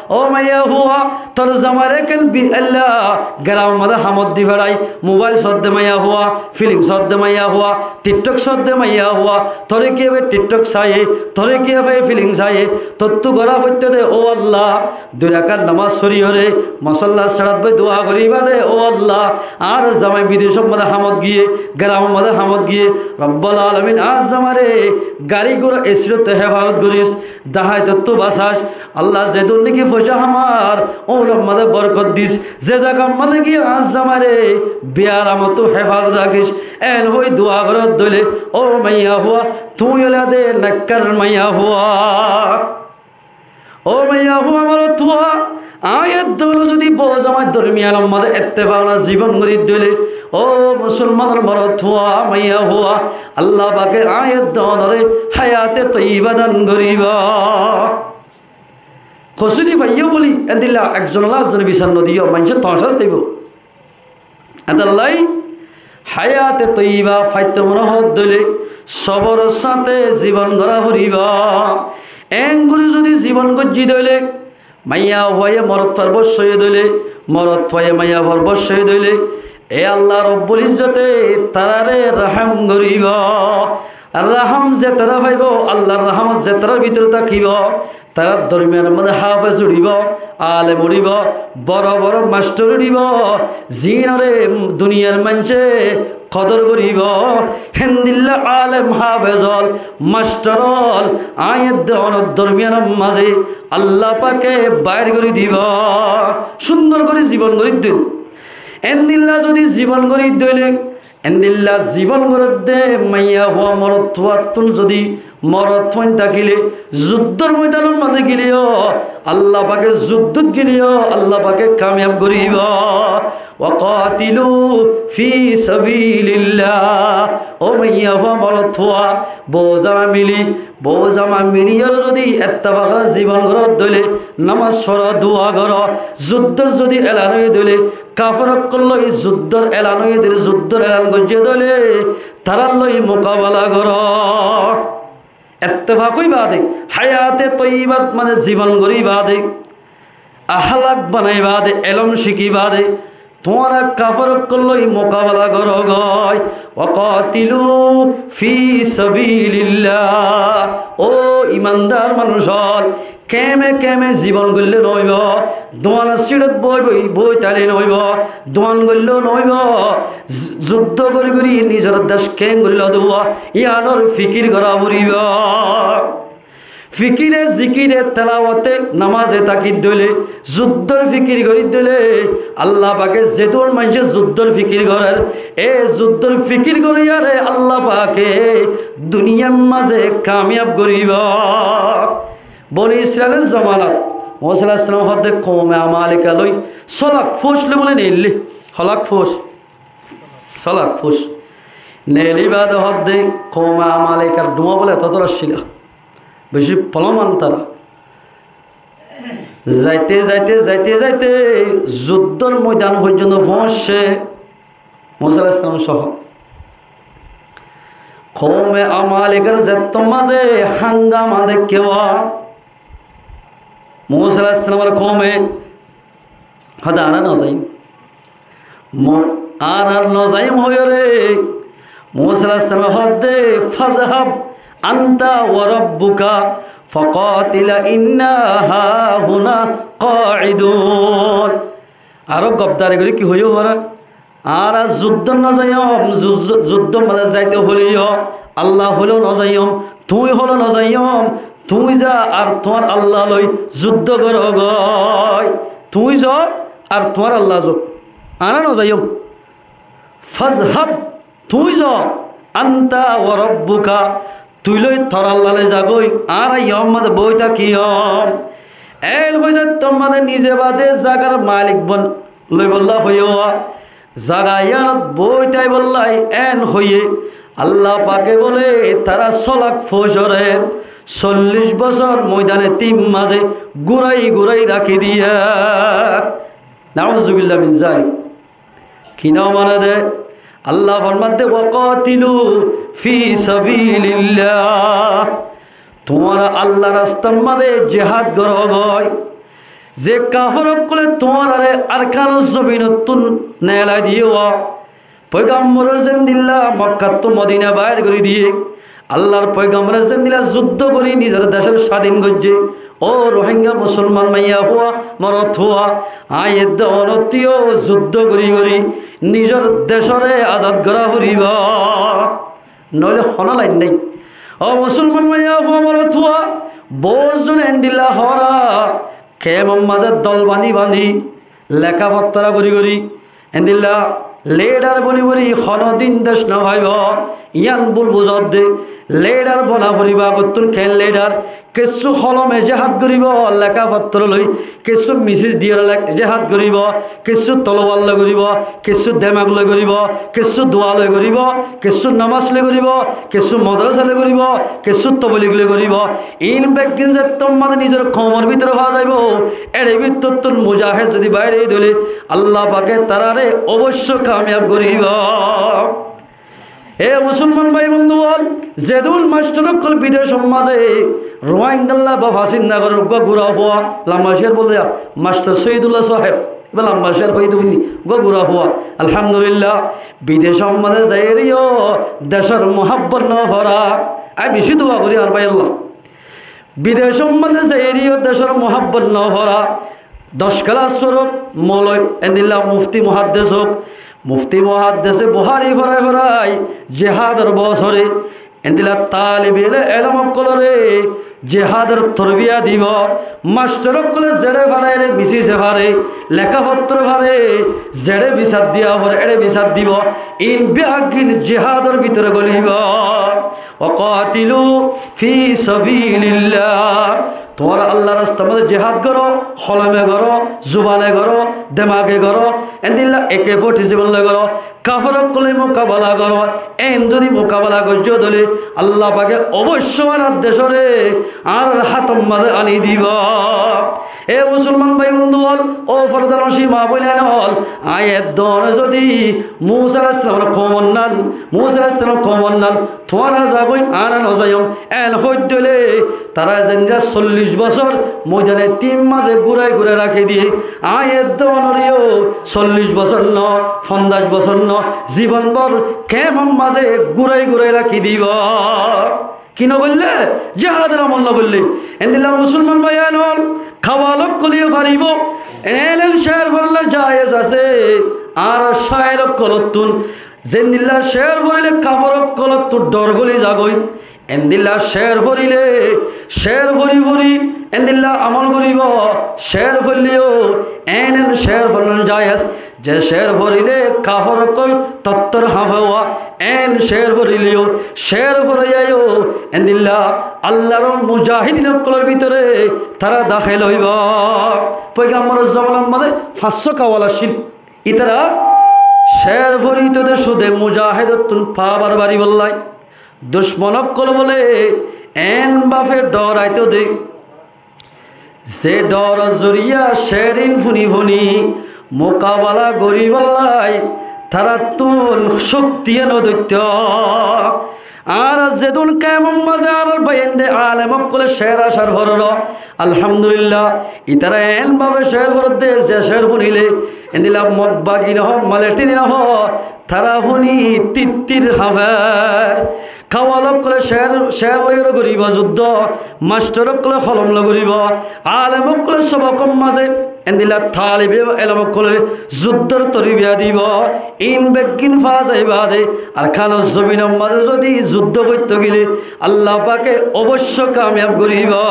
Ó maiyafua, tor zamairé ken bi-, ella geramor mazé hamot di feçai, mobáil soódde maiyafua, filim soódde maiyafua, thiththok soódde maiyafua, toré kiyé fai thiththok saiyé, toré kiyé fai filim saiyé, tottú gorá foitto de, ó Allah. Dui rakát nomás foriyóre mosólla sáñçat boi dua goríba de, ó Allah, añár zamai bidecór mazé hamot giyé, geramor mazé hamot giyé, Robbul Alamin añár zamairé gari Eggúa esirottu hefazot goris, daháitottú basas. Allah zedún niki foicá hamar, óunor mazé borkot dis. Ze zagar mazé giyé añár zamairé biyaramottu hefazot rakis. Eén hoi dua gorot dóile, ó maiyafua, tuñí óilade nekkar maiyafua. Ó maiyafua, morotfua, aññí edde óno zodi bou zamai dormiyanor mazé ettefak loi zibon gorí dóile, ó musolmanor morotfua, maiyafua, Allah pake aññí edde ónore hayate toiba dan goríba. Hosúri faiyó buli endilla ekzon loi ekzone bisar nodiyó, maincé tomacá saibó. Etollá hayate toiba faitto mone hoó dóile soboror sáñte zibon gorá foribó. Eén gorí zodi zibon goijjí dóile, maiyafuaye morotfuar bosóiye dóile, morotfuaye maiyafuar bosóiye dóile, e Allah Robbul Izzote tarare rahám goribó. Rahám ze tará faibó, Allahr rahámot ze tarár bútore tákibo, tarár dormiyanor mazé háfez uçíbo, alem uçíbo, boro boro mastor uçíbo, ziínore duniyar maincé kodor goríbo. Héndilla alem, háfez ól, mastor ól, aññí edde ónor dormiyanor mazé Allah pake bair gorí dibo. Cúndor gorí zibon gorí dóile. Héndilla zodi zibon gorí dóile, endilla zibon goredde maiyafua morotfuattún zodi morotfuain tákile zuddór moidanor mazé geleyó, Allah pake zuddót geleyó, Allah pake kamiyab goríbo. وقاتلوا في سبيل الله. Ó maiyafua morotfua, bou zama mili, bou zama miliyóre zodi ettefak loi zibon gorot dóile, nomaz foro, dua goro, zuddór zodi elan óiye dóile, kafer ókkol loi zuddór elan óiye dóile, zuddór elan goijjé dóile, tarár loi mukabela goró. Ettefak ói baade, hayate toibat mane zibon gorí baade, ahlak banai baade, elóm cíki baade, tuáñra kafer ókkol loi mukabela goró goi. وقاتلوا في سبيل الله. Ó imandar manúic ól, keme keme zibon goille noóibo, duan siçot boi boi, boi táile noóibo, duan goille noóibo, zu-, zuddó gorí gorí nizor dec keén gorí lodé, yíanor fikir gorá foribó. Fikire, zikire, telawote, nomaze táki dóile, zuddór fikir gorí dóile, Allah pake zedún maincé zuddór fikir gorér, e zuddór fikir goríyaré Allah pake duniyar mazé kamiyab goríbo. Boni Israilor zomanat Musa aláihis salam hoódde koume Amalika loi só lak fóuj loi bóle neillé. Hó lak fóuj? Só lak fóuj. Neillé baade hoódde koume Amalikar dhuáñ bóle etó tor accíl. Beci folóman tará. Zaite zaite zaite zaite zuddór moidan foijjonto foóñiccé Musa aláihis salam sóho. Koume Amalikar zettór mazé hángama deikké, Musa aláihis salamor koume hoódde, añára nozaiyum. Mo-, añára nozaiyum hoiyóre Musa aláihis salame hoódde, فاذهب أنت وربك فقاتلا إنا هاهنا قاعدون. Aró gobdari gorí ki hoiyó fare? Añára zuddót nozaiyum, zu-, zu-, zuddór mazé zaito hoileyó, Allah hoileyó nozaiyum, tuñí hoileyó nozaiyum, tuñí za ar tuáñr Allah loi zuddó goró goi. Tuñí zo ar tuáñr Allah zo. Añára nozaiyum. فاذهب, tuñí zo, أنت وربك, tui loi tor Allah loi zagói, añára yó mazé boói tákiyum. Eén hoi zaittór mazé nize baade zagar malik bon-, loibolla hoiyó. Zaga yíanot boói táibolla eén hoiyé, Allah pake bóle tará só lak fóucóre sollic bosór moidane tin mazé gúrai gúrai rakí diyé. نعوذ بالله من ذلك. Ki no mane de? Allah formadde, وقاتلوا في سبيل الله. Tuáñra Allahr rastar mazé jihad goró goi. Ze kafer ókkole tuáñrare Arkanor zobinottún neelai diyé, foigambore zendilla Mokkattú Modina bair gorí diyé, Allahr foigambore zendilla zuddó gorí nizor decóre sádin goijjé, ó Rohingya musolman maiyafua, morotfua, aññí edde onottú yó zuddó gorí gorí nizor decóre azad gorá foribó. Noóile honó lain nái. Ó musulman bái, fua morotfua, bout zon endilla hóra, kemor mazé dol bañdí bañdí, leká fottóra gorí gorí, endilla lidar boni boni honodin dec no faibó. Yián bul buzódde, lidar bona foribó agottún. Ken lidar? Kessú holome jehád goríbo, leká fottór loi, kessú misis diyóre lek-, jehád goríbo, kessú tolowar loi goríbo, kessú demak loi goríbo, kessú dua loi goríbo, kessú nomás loi goríbo, kessú modorasa loi goríbo, kessú tobolig loi goríbo. Iín beggín zettót mazé nizor koumor bútore fua zaibó, ér bútottún mujahéd zodi bair ói dóile, Allah pake tarare oboicco kamiyab goríbo. E musulman bái bondú ókkol, zedún mastor ókkol bidecor mazé Ruáingalla báfa sinta gorer, uggúa gura fua, lamba cér bóle, mastor Sóidullah sáheb, ibá lamba cér hoiyé dé, uggúa gura fua. Alhamdulillah, bidecor mazé zaiyóre yó decor muhábbot no fora. Añí bicí dua gorí añár báiyolla. Bidecor mazé zaiyóre yó decor muhábbot no fora. Doc kelas forok, moloi, endilla mufti muháddes ók, mufti muháddese Buhári forai forai jihádor bosóre endilla talibe elom ókkolore jihádor torbiya dibo. Mastor ókkole zeçé fare, misise fare, leká fottór fare, zeçé bisar diya fore, éçe bisar dibo. Iín beggín jihádor bútore golibo. وقاتلوا في سبيل الله. Tuáñra Allar rastar mazé jihád goró, holome goró, zubane goró, demage goró, endilla eke foti zibon loi goró, kafer ókkolor mukabela goró. Eén zodi mukabela goijjó dóile, Allah pake oboicco añárar decóre añárar hátor mazé aní dibo. E musulman bái bondú ókkol, ó fordanocin maa boinain ókkol, añí edduwar zodi Musa alaihissalamor koumor nan, Musa alaihissalamor koumor nan, tuáñra zagói, añára no zaiyum. Eén hoóidde óile, tará zendilla sollic bosór moidane tin mazé gúrai gúrai rakí diyé, añí edduwar yó sollic bosór no, fonzac bosór no, zibon bór kemor mazé gúrai gúrai rakí dibo. Ki no goille? Jihádor amol no goille. Endilla musulman bái ókkol, kawal ókkole yó faribo. Eén eén cér foronná jaiyes asé. Añárar cáir ókkolottún zendilla cér forile kafer ókkolottú dhor goli zagói, endilla cér forile, cér fori fori endilla amol goribo. Cér foille yó eén eén cér foronná jaiyes. Ze cér forile kafer ókkol tottór hañfe, eén cér forile yó, cér foraiyé yó, endilla Allar mujahidin ókkolor bútore tará dahél óibo. Foigambor zomanar mazé fañssó kawal accíl. Ítara cér forito dé cúde mujahidottún fáwar bari bolla. Ducmon ókkol bóle eén bafe dhooraito dé, ze dhoror zoriya cér ín fúni fúni mukabela goríbolla taráttun cóktiye no dóitto. Añára zedún kemor mazé añárar báiyain de alem ókkole cér acar forer, alhamdulillah, ítara eén bafe cér forer de, ze cér fúnile endilla mok bagi no hoó, maletin no hoó, tará fúni tittir hañfer. Kawal ókkole cér, cér loi goríbo zuddó, mastor ókkole holom loi goríbo, alem ókkole sobokor mazé endilla talibe elom ókkole zuddór torbiya dibo. Iín beggín faa zai bade Arkanor zobinor mazé zodi zuddó goitto gile Allah pake oboicco kamiyab goríbo.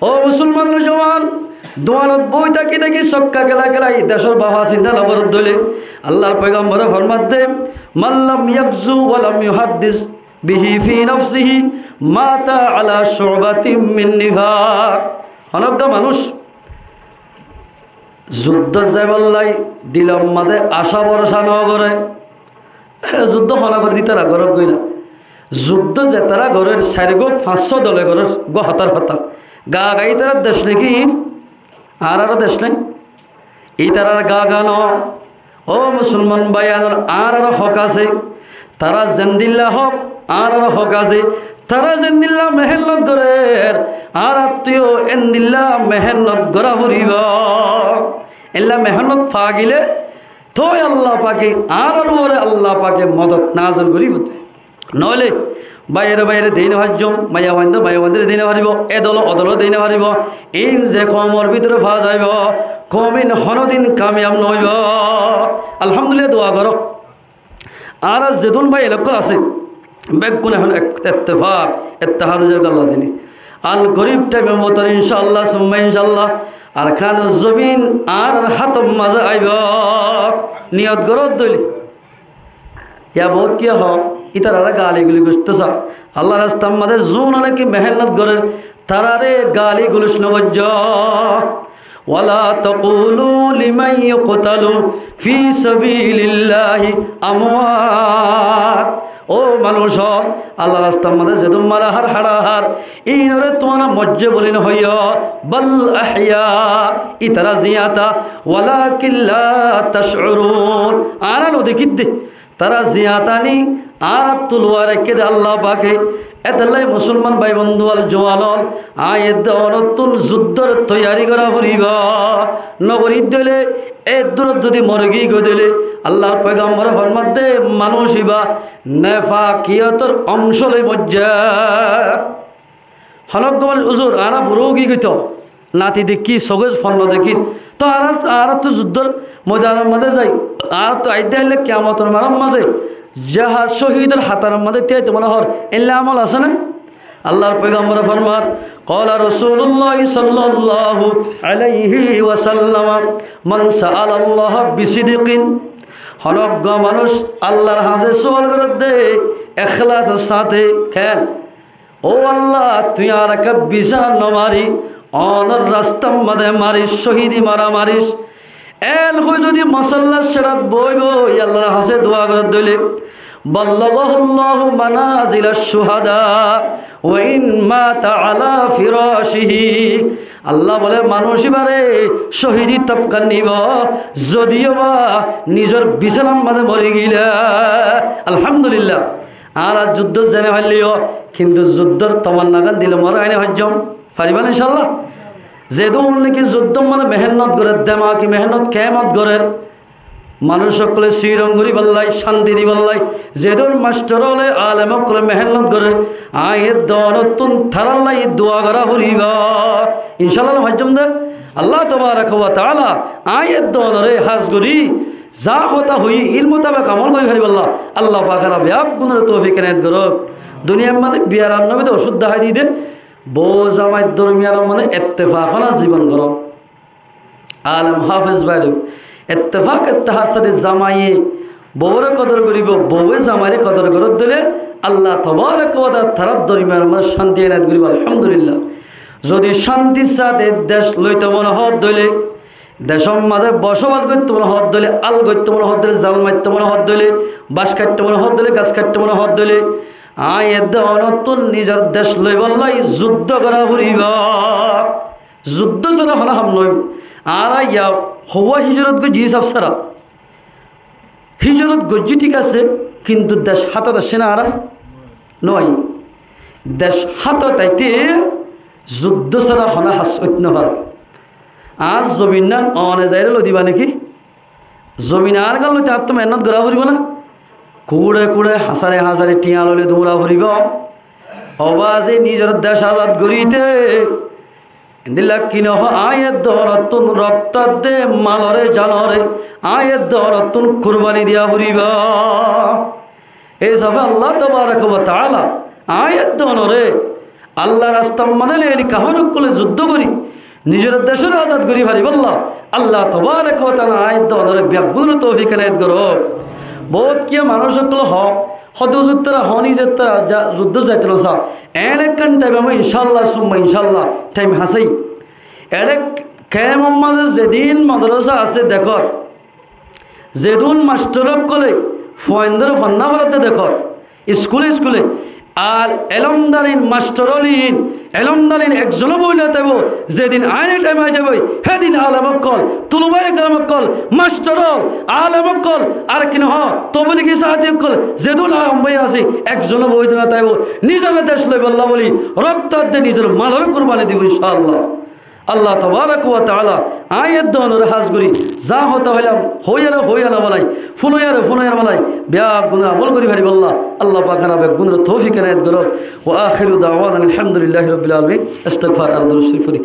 Ó musulmanor juwan, duwanot boi táki táki sokka kela kelai decór bafa sinta no goródde óile, Allar foigambore formadde, من لم يغز ولم يحدث به في نفسه مات على شعبة من نفاق. Honó uggwá manúic zuddót zaibolla dilor mazé acá borosa no goré, e, zuddó hone gorí de ítara gorók goi na. Zuddó zetará gorér, sair gúa fañssó dole gorér, uggwá hotár hotá. Gaa gaa ítarar dec niki? Añáraró dec nái? Ítarar gaa gaa no. Ó musulman báiyain, añáraró hók asé. Tará zendilla hók, añáraró hók asé. Tará zendilla mehénnot gorér, añárattú yó endilla mehénnot gorá foribó. Endilla mehénnot faa gile tói Allah pake, añárar uore Allah pake modot nazil goríbo de. Noóile báiye báiyere dei no faijjum, maiyafuainde maiyafuaindere dei no faribó, e dole o dole dei no faribó. Iín ze koumor bútore faa zaibo, koum iín honódin kamiyab no óibo. Alhamdulillah, dua goró. Añára zedún báiyain ókkol asé, Beggún ehón ek-, ettefak, ettehad ói zargói Allah dile. An gorib thaimor bútore incáallah, summa incáallah, Arkanor zobin añárar hátor mazé aibó. Niyot goró dile. Yá bout kiyá hoó, ítararé gali guli goittóu sá. Allar rastar mazé zuúne náki mehénnot gorér, tararé gali guloc nogoijjó. ولا تقولوا لمن يقتل في سبيل الله أموات. Ó manúic ókkol, Allar rastar mazé zedún mara hár, hára hár, íinoré tuáñra moijjé buli nohoiyó, بل أحياء, ítara ziyata, ولكن لا تشعرون. Añára nodekír dé. Tará ziyatani añárattú luwai raikké dé Allah pake. Étolla musolman bái bondú ókkol, juwan ókkol, aññí edde onottún zuddór toiyari gorá foribó. Nogorí dile, eddúrot zodi mori giyói dile, Allar foigambore formadde manúic íba nefakiyotór oncó loi moijjé. Honó uggwá manúic, "Huzur, añára burá ói giyói toó, nati dekír, sóge fonno dekír. Toó añára, añárattú zuddór moidanor mazé zai, añárattú aidde aile kiyamotor maidanor mazé jahad cóhidor hátaror mazé tíyaito mone hoór, éilla amol asé né?" Allar foigambore formar, قال رسول الله صلى الله عليه وسلم: من سأل الله بصدق. Honó uggwá manúic Allar hañsé suwal gorér dé, ekhlasor sáñte, ken? Ó Allah, tui añáre kiyá bisá no mari, onor rastar mazé maris, cóhidi mara maris. En hoi zodi mosollar seçat boói boói Allar hañsé dua gorér dile, بلغه الله منازل الشهداء وإن مات على فراشه. Allah bole, manúic íbare cóhidi tobkat nibó, zodiyó ba nizor bisánar mazé mori gilé. Alhamdulillah. Añára zuddót zai no failleyó, kintu zuddór tomanna gán dile mora aine hoijjóm. Faribá né incáallah? Zedún náki zuddór mazé mehénnot gorér, demaki mehénnot, kemot gorér, manúic ókkolore siron goríballa, cánti diballa, zedún mastor ókkole, alem ókkolore mehénnot gorér, aññí edde onottún taralla dua gorá foribó. Incáallah no hoijjóm dé. Allah tabaraka wa taala aññí edde onore hás gorí za hotá hoiyí, íl mutabek amol gorí fariballa Allah pake añára beggúnore toufik enayet gorouk. Duniyar mazé biyaram no bide ocúbida hái diyé dé, bou zamair dormiyanor mazé ettefak óna zibon goró. Alem háfez báiyain, ettefak ettehad sáñte zamaiye boure kodor goribó, bouwe zamaire kodor gorér dile Allah tabaraka wa taala tarar dormiyanor mazé cánti enayet goribó. Alhamdulillah. Zodi cántir sáñte dec loito mone hoó dile, decór mazé bosóbas goittó mone hoó dile, al goittó mone hoó dile, zal maitto mone hoó dile, bac kaittó mone hoó dile, gas kaittó mone hoó dile, aññí edde onottún nizor dec loiballa zuddó gorá foribó. Zuddó sára honó ham no óibo. Añára yá houwa hijrot goijjí hísab sára. Hijrot goijjí thík asé, kintu dec hátot aiccé né añárar? No aiyé. Dec hátot aité zuddó sára honó ham óit no fare. Añár zomin nán one zaiyóre loi diba né ki? Zomin añár gán loite añáttu mehénnot gorá foribó ná? Kuñçe kuñçe, hañsare hañsare thiañ loile duñra foribó. Óba azi nizor dec azad goríte endilla ki no hoó, aññí edde onottún rokto edde, malore, janore, aññí edde onottún kurbani diya foribó. Ei hísafe Allah tabaraka wa taala aññí edde onore Allar rastar mazé leli kahón ókkole zuddó gorí nizor decóre azad gorí faribálla Allah tabaraka wa taala aññí edde onore beggúnore toufik enayet gorouk. Bout kiyá manúic ókkole hoó, hoó de huzur, tará hoó né ze tará za-, zuddót zaito no saá. En ekkán thaim aibó incáallah, summa incáallah, thaim hañsé. Eçé kemor mazé zedún madrasa asé dekór, zedún mastor ókkole fuaindóre fonná foraité dekór, iskule iskule, ar elómdar ín, mastor ín, elómdar ín ekzon ó boói no táibo, zedún aine thaim aái zaiboi, hédun alem ókkol, tulubaye keram ókkol, mastor, alem ókkol, ar ki no hoó, tobligi sáti ókkol, zedún alem bái asé, ekzon ó boói no táibo, nizor dec loibálla bóli, rokto edde nizor malore kurbani dibo, incáallah. Allah tabaraka wa taala aññí edde onore hás gorí za hotá hoilam, hoiyáre hoiyá no banai, fúnoiyáre fúnoiyá no banai, beggúnore amol gorí faribálla Allah pake añára beggúnore toufik enayet gorouk. وآخر دعوانا أن الحمد لله رب العالمين. Istigfar ar durud córif fori.